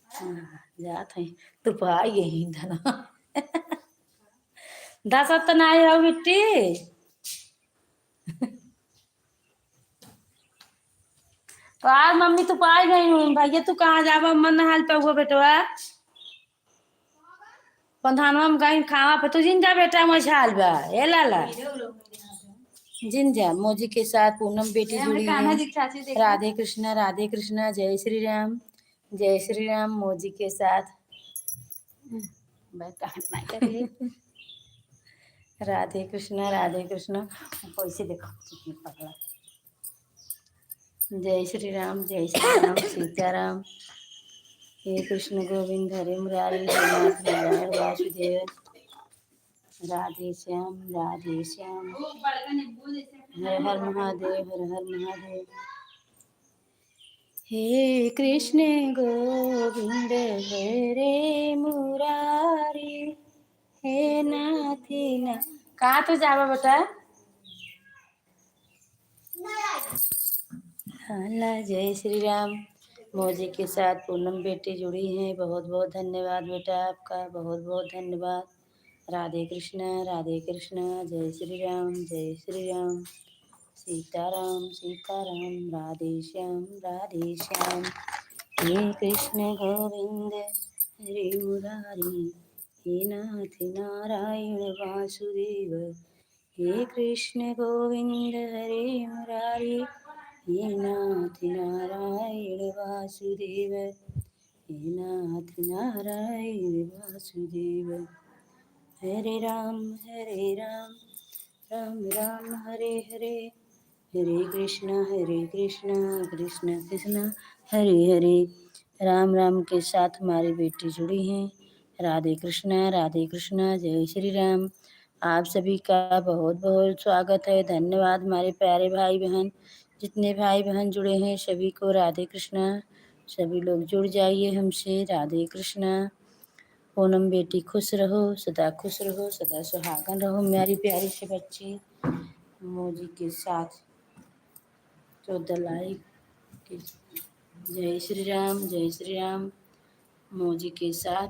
हाँ, जात है। तू पा गई धनवा। दसत तो नहीं हो बिट्टी। तो आज मम्मी तू पाई गई हूँ, भैया तू कहाँ जाबा, मन हाल पे हुआ बेटवा। पंधानवा में गई खावा पे, तू जिन जा बेटा, मझाल बा, ए लाला। जिन जा, मौजी के साथ पूनम बेटी जुड़ी है। राधे कृष्णा, राधे कृष्णा, जय श्री राम, जय श्री राम, मौजी के साथ। राधे कृष्णा, राधे कृष्णा, कैसे देखो, पगला। जय श्री राम, जय श्री राम, सीताराम। हे कृष्ण गोविंद, हरे मुरारी, हे नाथ नारायण वासुदेव। राधे श्याम, राधे श्याम। हर हर महादेव, हर हर महादेव। हे कृष्ण गोविंद हरे मुरारी, हे नाथ ना-, कहाँ तू जाबा बेटा? हाला, जय श्री राम। मौजी के साथ पूनम बेटी जुड़ी हैं, बहुत बहुत धन्यवाद बेटा आपका, बहुत बहुत धन्यवाद। राधे कृष्णा, राधे कृष्णा, जय श्री राम, जय श्री राम, सीताराम, सीताराम, राधे श्याम, राधे श्याम। हे कृष्ण गोविंद हरे मुरारी, हे नाथ नारायण वासुदेव, हे कृष्ण गोविंद हरे मुरारी, हे नाथ नारायण वासुदेव, हे नाथ नारायण वासुदेव। हरे राम, हरे राम, राम राम, हरे हरे, हरे कृष्णा, हरे कृष्णा, कृष्णा कृष्णा, हरे हरे। राम राम के साथ हमारी बेटी जुड़ी हैं। राधे कृष्णा, राधे कृष्णा, जय श्री राम। आप सभी का बहुत बहुत स्वागत है, धन्यवाद हमारे प्यारे भाई बहन, जितने भाई बहन जुड़े हैं सभी को राधे कृष्णा। सभी लोग जुड़ जाइए हमसे, राधे कृष्णा। पूनम बेटी खुश रहो, सदा खुश रहो, सदा सुहागन रहो मेरी प्यारी से बच्ची। मौजी के साथ चौदह लाइक। जय श्री राम, जय श्री राम। मौजी के साथ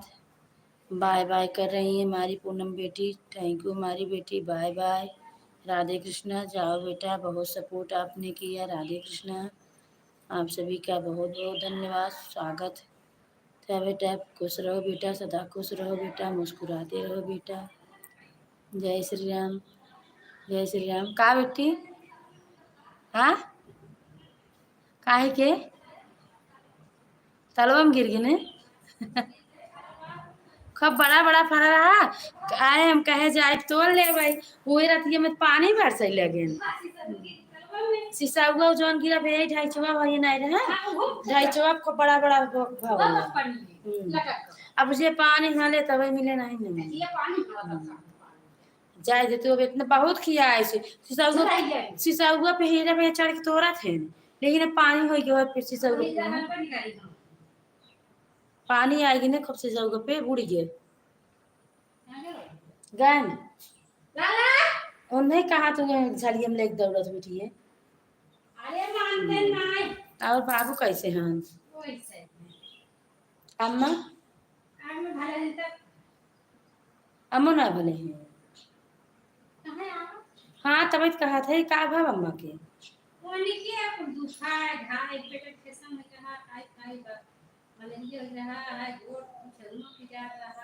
बाय बाय कर रही है हमारी पूनम बेटी। Thank you हमारी बेटी, बाय बाय। राधे कृष्णा, जाओ बेटा, बहुत support आपने किया। राधे कृष्णा, आप सभी का बहुत बहुत धन्यवाद, स्वागत। क्या बेटा, खुश रहो बेटा, सदा खुश रहो बेटा, मुस्कुराते रहो बेटा। जय श्री राम, जय श्री राम। का बेटी? हाँ, काहे के? तलवा में गिर गई ने? खूब बड़ा बड़ा फरा रहा। आए हम कहे जाए तोड़ ले भाई, उहे रतिया में पानी बरसै लगे। सिसौआ जौन गिरा भैया, ढाई चौवा भैया नहीं रहे। ढाई चौवा खूब बड़ा बड़ा भ-, भवा। हम्म। अब जे पानी हले तबे मिले नहीं, नहीं मिले। जाए दे तू, अब इतना बहुत खिया है से। सिसौआ, सिसौआ पे हीरा भैया चढ़ के तोड़ा थे, लेकिन अब पानी हो गया है, फिर सिसौआ पे पानी आएगी ना, खूब सिसौआ पे उड़ गए। गए ना? उन्हें कहा तू झलिया में लेके दौड़त बैठी है। अरे मानते नहीं। और बाबू कैसे हैं? अम्मा? अम्मा ना भले हैं। हाँ, तबियत कहा थे, का भा अम्मा के?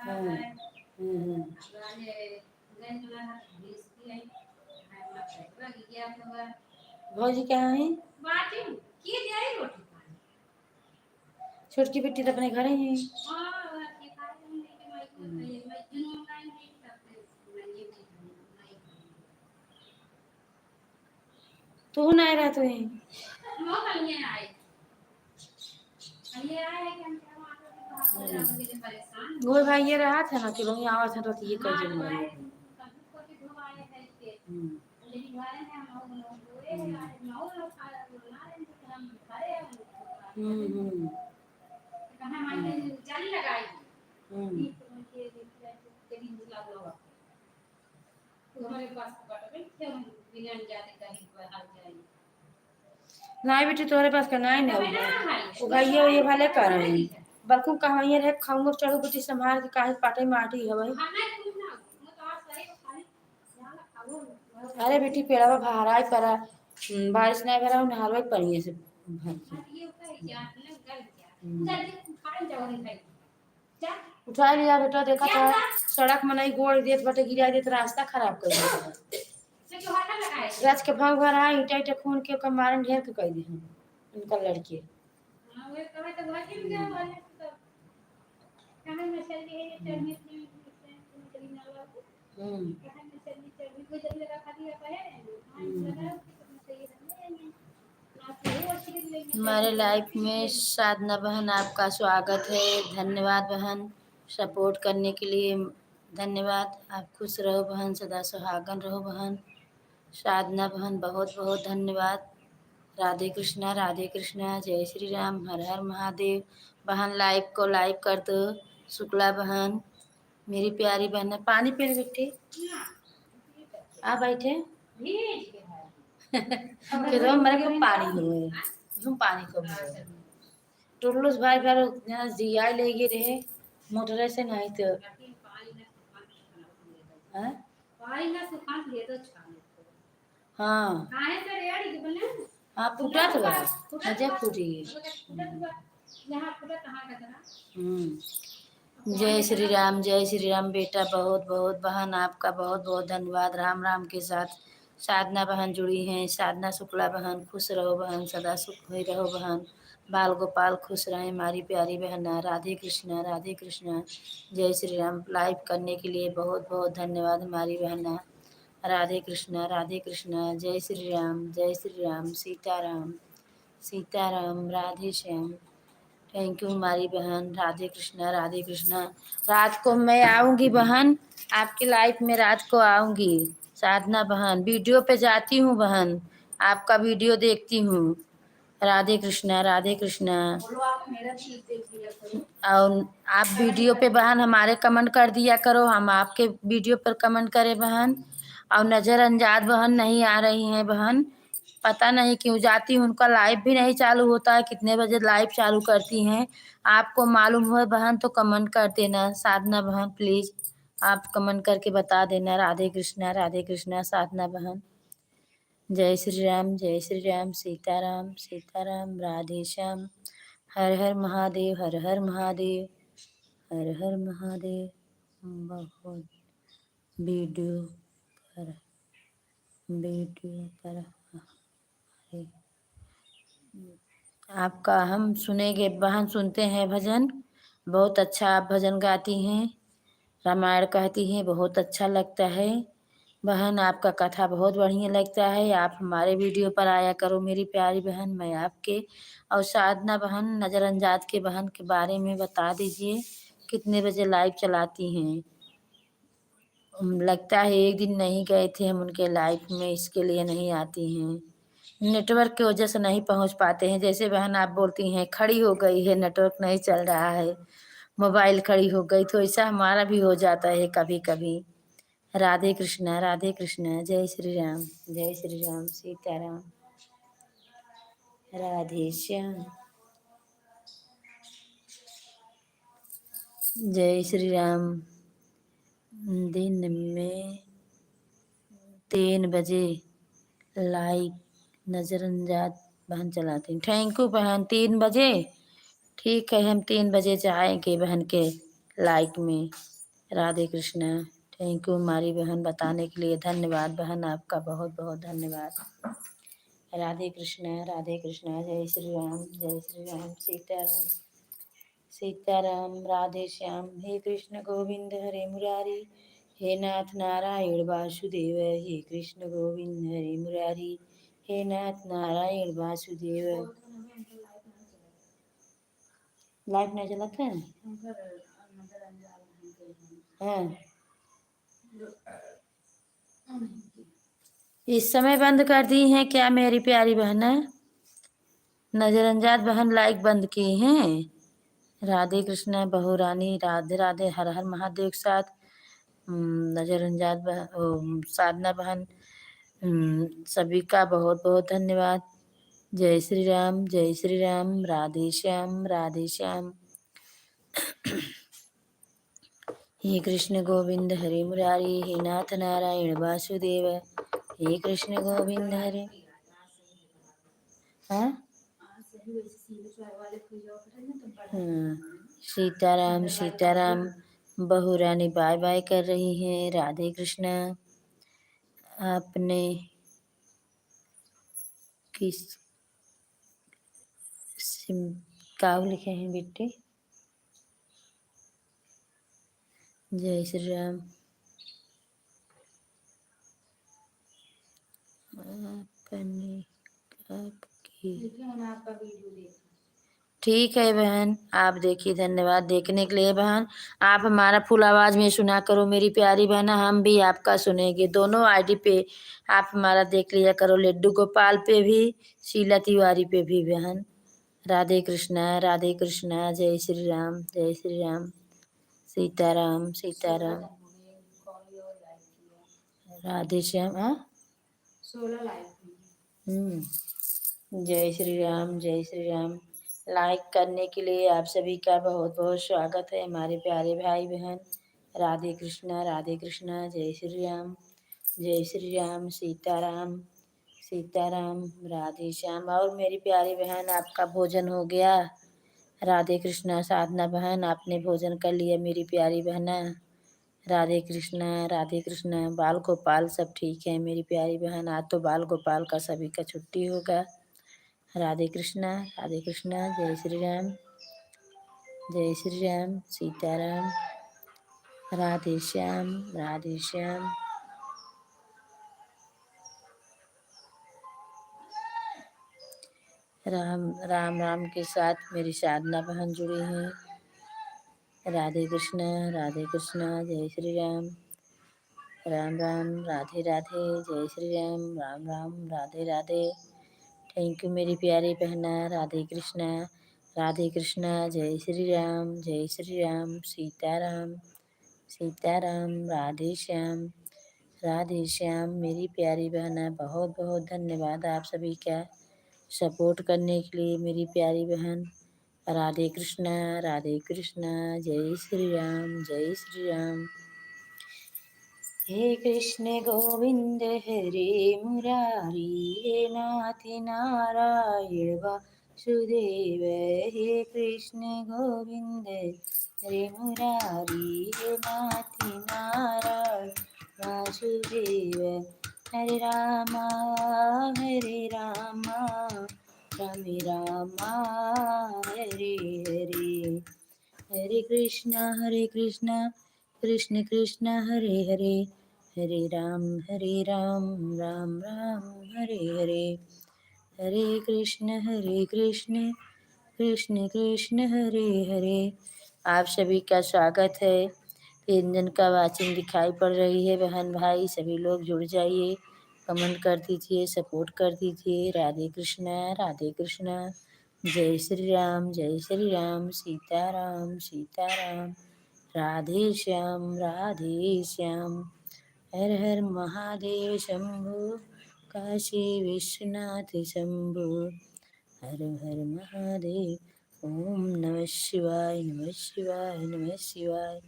हाँ। हम्म, हम्म। भौजी कहाँ है? छोटकी बेटी तो अपने घरे ही है। तू ना रह तू ही। वो भाई ये रहा था ना कि वहीं आवा था तो ये कर दे। हम्म। हम्म, हम्म। हम्म। नहीं बेटी, तोहरे पास का नहीं ना। वो भैया, ये भले कर रहे हैं। बल्कि कहवैया रहे, खाऊंगा चढ़ू बेटी, संभाल के, काहे पाटे माटी हवे। अरे बेटी, पेड़वा भराई पड़ा, हम्म, बारिश नहीं भरा, नहरवा ही पनिया से भर के। हम्म। उठा लिया बेटा, देखा था, सड़क में नहीं गोड़ देत बाटे, गिरा देत, रास्ता खराब कर देत। रच के भाग भरा, ईंटा ईंटा खून के ओकर मारन ढेर के कह दे हम, उनका लड़के। हम्म। हम्म। हमारे live में साधना बहन, आपका स्वागत है। धन्यवाद बहन, support करने के लिए धन्यवाद। आप खुश रहो बहन, सदा सुहागन रहो बहन। साधना बहन, बहुत बहुत धन्यवाद। राधे कृष्णा, राधे कृष्णा, जय श्री राम, हर हर महादेव। बहन, live को like कर दो। शुक्ला बहन, मेरी प्यारी बहन, पानी पी ले बेटी। आ बैठे। के तो मरे के पानी हो, हम पानी को। टुल्लू से भाई बार जना जिया ले गए रहे मोटरे से, नहीं तो। हाँ? हाँ। हाँ, फूटत बा। फूटत बा। फूटी। हम्म। जय श्री राम, जय श्री राम बेटा, बहुत बहुत बहन आपका बहुत बहुत धन्यवाद। राम राम के साथ साधना बहन जुड़ी हैं। साधना शुक्ला बहन, खुश रहो बहन, सदा सुख होई रहो बहन। बाल गोपाल खुश रहें, हमारी प्यारी बहना। राधे कृष्णा, राधे कृष्णा। जय श्री राम। Live करने के लिए बहुत बहुत धन्यवाद हमारी बहना। राधे कृष्णा, राधे कृष्णा। जय श्री राम, जय श्री राम। सीताराम, सीताराम। राधे श्याम। Thank you हमारी बहन। राधे कृष्णा, राधे कृष्णा। रात को मैं आऊंगी बहन, आपके live में रात को आऊंगी। साधना बहन, video पे जाती हूँ बहन, आपका video देखती हूँ। राधे कृष्णा, राधे कृष्णा। बोलो, आप मेरा भी देख लिया करो। और आप video पे बहन हमारे comment कर दिया करो, हम आपके video पर comment करें बहन। और नजरअंदाज बहन नहीं आ रही हैं बहन, पता नहीं क्यों जाती हूँ, उनका live भी नहीं चालू होता है, कितने बजे live चालू करती हैं। आपको मालूम हो बहन तो comment कर देना। साधना बहन, please आप comment करके बता देना। राधे कृष्णा, राधे कृष्णा। साधना बहन, जय श्री राम, जय श्री राम। सीताराम, सीताराम। राधे श्याम। हर हर महादेव, हर हर महादेव, हर हर महादेव। बहुत video पर, video पर हमारे, आपका हम सुनेंगे बहन, सुनते हैं भजन। बहुत अच्छा आप भजन गाती हैं, रामायण कहती हैं, बहुत अच्छा लगता है। बहन, आपका कथा बहुत बढ़िया लगता है, आप हमारे video पर आया करो मेरी प्यारी बहन। मैं आपके और साधना बहन, नजरअंदाज के बहन के बारे में बता दीजिए, कितने बजे live चलाती हैं? उम, लगता है एक दिन नहीं गए थे हम उनके live में, इसके लिए नहीं आती हैं। Network की वजह से नहीं पहुँच पाते हैं। जैसे बहन आप बोलती हैं, "खड़ी हो गई है, network नहीं चल रहा है, mobile खड़ी हो गई", तो ऐसा हमारा भी हो जाता है कभी-कभी। राधे कृष्णा, राधे कृष्णा, जय श्री राम, जय श्री राम, सीताराम, राधे श्याम। जय श्री राम। दिन में तीन बजे live नजरअंदाज बहन चलाती हैं। Thank you बहन, तीन बजे। ठीक है, हम तीन बजे जाएंगे बहन के live में। राधे कृष्णा। Thank you हमारी बहन, बताने के लिए धन्यवाद बहन, आपका बहुत बहुत धन्यवाद। राधे कृष्णा, राधे कृष्णा। जय श्री राम, जय श्री राम। सीताराम, सीताराम। राधे श्याम। हे कृष्ण गोविंद हरे मुरारी, हे नाथ नारायण वासुदेव। हे कृष्ण गोविंद हरे मुरारी, हे नाथ नारायण वासुदेव। Live नहीं चलत है? हाँ। इस समय बंद कर दी हैं क्या मेरी प्यारी बहना? नजरअंदाज बहन live बंद की हैं। राधे कृष्णा बहू रानी, राधे राधे, हर हर महादेव के साथ। हम्म, नजरअंदाज बह-, ओ, साधना बहन, हम्म, सभी का बहुत बहुत धन्यवाद। जय श्री राम, जय श्री राम। राधे श्याम, राधे श्याम। हे कृष्ण गोविंद हरे मुरारी, हे नाथ नारायण वासुदेव। हे कृष्ण गोविंद हरे, हाँ? हाँ, सीताराम, सीताराम। बहू रानी bye bye कर रही हैं। राधे कृष्णा। आपने किस सिम-, काऊ लिखे हैं बेटी? जय श्री राम। अपनी, आपकी। ठीक है बहन, आप देखिए, धन्यवाद देखने के लिए बहन। आप हमारा full आवाज में सुना करो मेरी प्यारी बहना, हम भी आपका सुनेंगे। दोनों ID पे आप हमारा देख लिया करो, लड्डू गोपाल पे भी, शीला तिवारी पे भी बहन। राधे कृष्णा, राधे कृष्णा, जय श्री राम, जय श्री राम, सीताराम, सीताराम, राधे श्याम, हाँ? हम्म। जय श्री राम, जय श्री राम। Like करने के लिए आप सभी का बहुत बहुत स्वागत है, हमारे प्यारे भाई बहन। राधे कृष्णा, राधे कृष्णा, जय श्री राम, जय श्री राम, सीताराम, सीताराम, राधे श्याम। और मेरी प्यारी बहन, आपका भोजन हो गया? राधे कृष्णा। साधना बहन, आपने भोजन कर लिया मेरी प्यारी बहना? राधे कृष्णा, राधे कृष्णा। बाल गोपाल सब ठीक है मेरी प्यारी बहन, आज तो बाल गोपाल का सभी का छुट्टी होगा। राधे कृष्णा, राधे कृष्णा। जय श्री राम, जय श्री राम, सीताराम, राधे श्याम, राधे श्याम। राम, राम राम के साथ मेरी साधना बहन जुड़ी हैं। राधे कृष्णा, राधे कृष्णा, जय श्री राम। राम राम, राधे राधे, जय श्री राम, राम राम, राधे राधे। Thank you मेरी प्यारी बहना, राधे कृष्णा, राधे कृष्णा, जय श्री राम, जय श्री राम, सीताराम, सीताराम, राधे श्याम, राधे श्याम। मेरी प्यारी बहना, बहुत बहुत धन्यवाद आप सभी का support करने के लिए मेरी प्यारी बहन। राधे कृष्णा, राधे कृष्णा, जय श्री राम, जय श्री राम। हे कृष्ण गोविंद हरे मुरारी, हे नाथ नारायण वासुदेव। हे कृष्ण गोविंद हरे मुरारी, हे नाथ नारायण वासुदेव। हरे रामा, हरे रामा, राम रामा, हरे हरे। हरे कृष्णा, हरे कृष्णा, कृष्ण कृष्ण, हरे हरे, हरे राम, हरे राम, राम राम, हरे हरे। हरे कृष्ण, हरे कृष्ण, कृष्ण कृष्ण, हरे हरे। आप सभी का स्वागत है। तीन जन का watching दिखाई पड़ रही है। बहन भाई सभी लोग जुड़ जाइए, comment कर दीजिए, support कर दीजिए। राधे कृष्णा, राधे कृष्णा। जय श्री राम, जय श्री राम, सीताराम, सीताराम, राधे श्याम, राधे श्याम। हर हर महादेव शंभो, काशी विश्वनाथ शंभो, हर हर महादेव। ओम नमः शिवाय, नमः शिवाय, नमः शिवाय।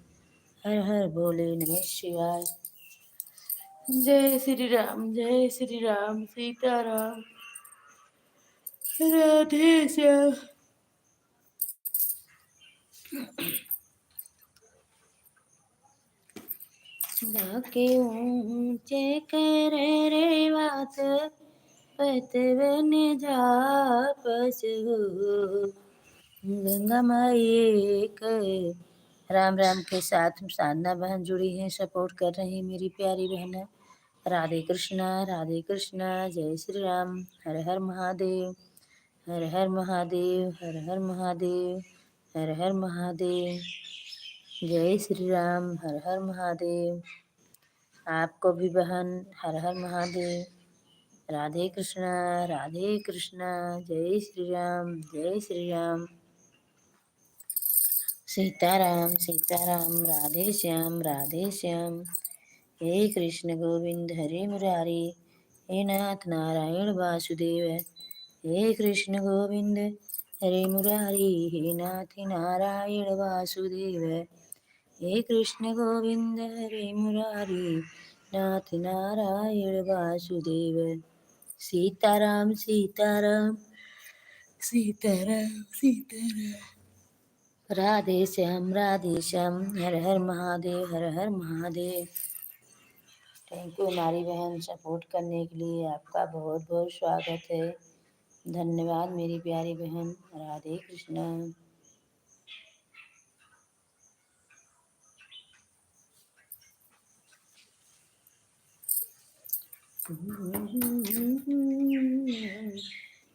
हर हर भोले, नमः शिवाय। जय श्री राम, जय श्री राम, सीताराम, राधे श्याम। गाके ऊंचे कर रे वात पतवन जापस हो। गंगा माई एक। राम राम के साथ साधना बहन जुड़ी हैं, support कर रही हैं मेरी प्यारी बहन। राधे कृष्णा, राधे कृष्णा, जय श्री राम, हर हर महादेव, हर हर महादेव, हर हर महादेव, हर हर महादेव, जय श्री राम, हर हर महादेव। आपको भी बहन हर हर महादेव, राधे कृष्णा, राधे कृष्णा, जय श्री राम, जय श्री राम। सीताराम, सीताराम, राधे श्याम, राधे श्याम। हे कृष्ण गोविंद हरे मुरारी, हे नाथ नारायण वासुदेव। हे कृष्ण गोविंद हरे मुरारी, हे नाथ नारायण वासुदेव। हे कृष्ण गोविंद हरे मुरारी, नाथ नारायण वासुदेव। सीताराम, सीताराम, सीताराम, सीताराम। राधे श्याम, राधे श्याम, हर हर महादेव, हर हर महादेव। Thank you हमारी बहन, support करने के लिए आपका बहुत बहुत स्वागत है। धन्यवाद मेरी प्यारी बहन, राधे कृष्णा।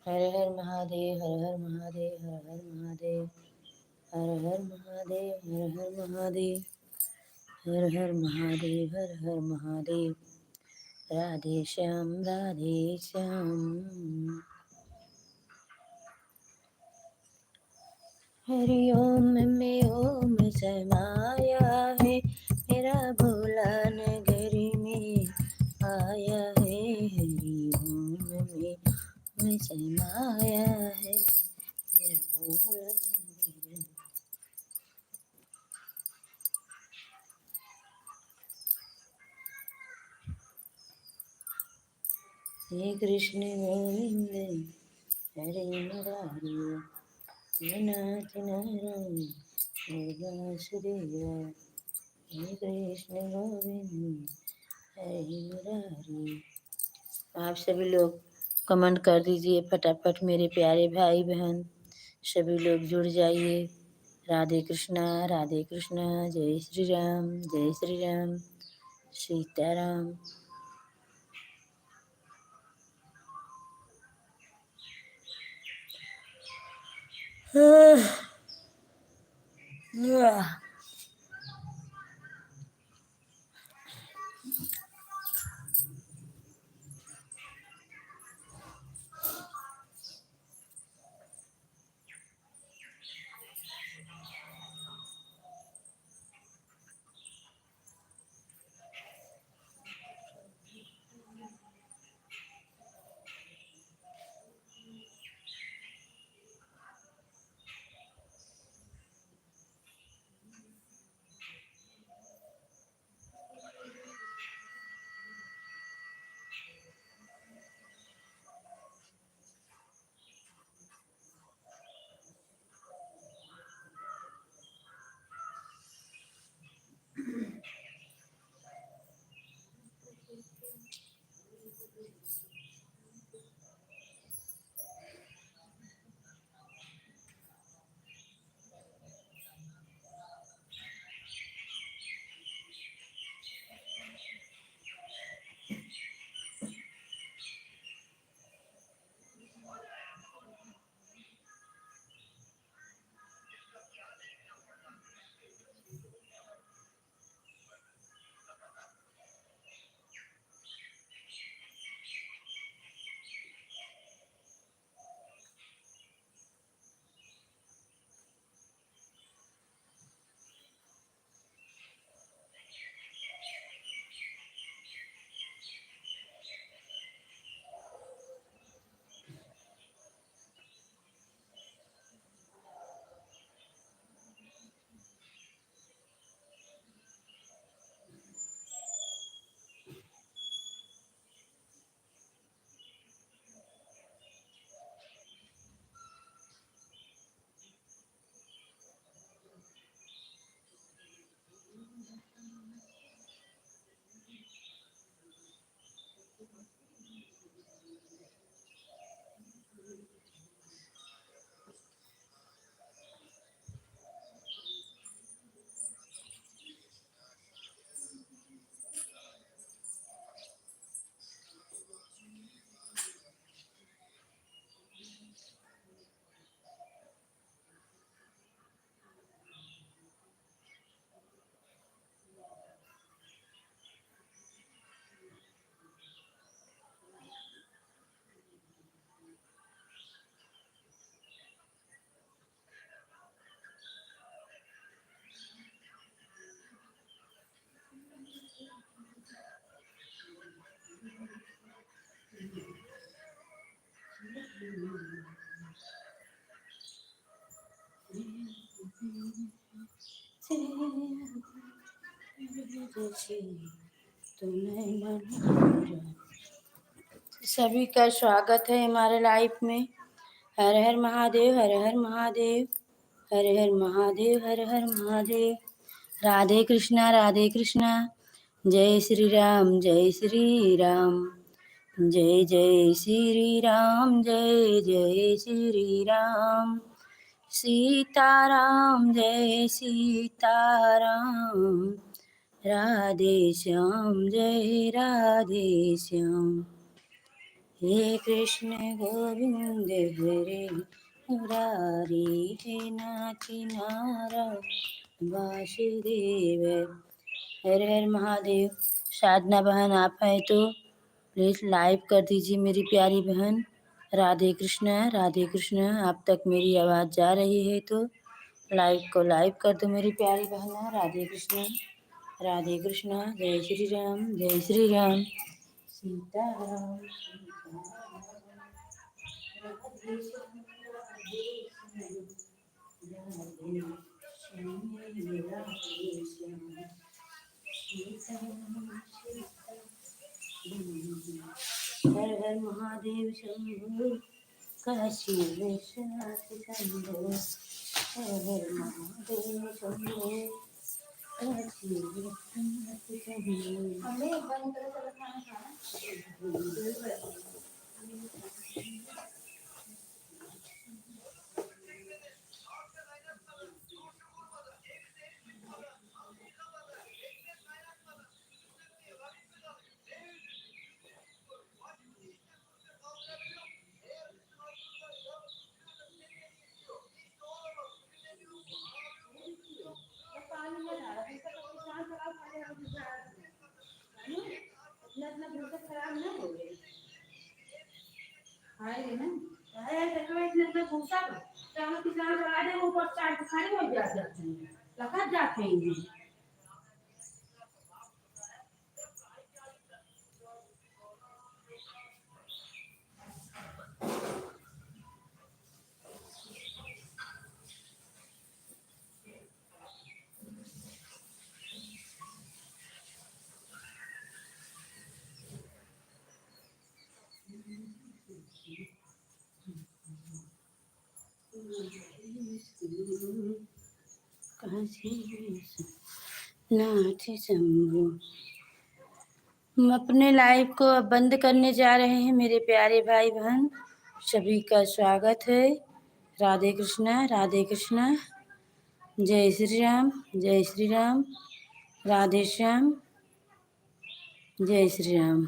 हर हर महादेव, हर हर महादेव, हर हर महादेव, हर हर महादेव, हर हर महादेव, हर हर महादेव, हर हर महादेव। राधे श्याम, राधे श्याम। हरि ओम में ओम समाया है, मेरा भोला नगरी में आया है। हरि ओम में ओम समाया है, मेरा भोला नगरी में। हे कृष्ण गोविंद हरे मुरारी, हे नाथ नारायण हरे वासुदेव। हरे कृष्ण गोविंद हरे मुरारी। आप सभी लोग comment कर दीजिए फटाफट, मेरे प्यारे भाई बहन, सभी लोग जुड़ जाइए। राधे कृष्णा, राधे कृष्णा, जय श्री राम, जय श्री राम, सीताराम। सभी का स्वागत है हमारे live में। हर हर महादेव, हर हर महादेव, हर हर महादेव, हर हर महादेव। राधे कृष्णा, राधे कृष्णा। जय श्री राम, जय श्री राम, जय जय श्री राम, जय जय श्री राम। सीताराम, जय सीताराम, राधे श्याम, जय राधे श्याम। हे कृष्ण गोविंद हरे मुरारी, हे नाथ नारायण वासुदेव। हर हर महादेव। साधना बहन आप हैं तो please live कर दीजिए मेरी प्यारी बहन। राधे कृष्णा, राधे कृष्णा। आप तक मेरी आवाज़ जा रही है तो live को live कर दो मेरी प्यारी बहनों। राधे कृष्णा, राधे कृष्णा। जय श्री राम, जय श्री राम। सीताराम, सीताराम। राधे श्याम, राधे श्याम। हर हर महादेव शंभो, काशी विश्वनाथ शंभो। हर हर महादेव शंभो। हमें बंद करो, चलो खाना खाना। कहाँ से नाथ शंभु। हम अपने live को अब बंद करने जा रहे हैं मेरे प्यारे भाई बहन, सभी का स्वागत है। राधे कृष्णा, राधे कृष्णा, जय श्री राम, जय श्री राम, राधे श्याम, जय श्री राम।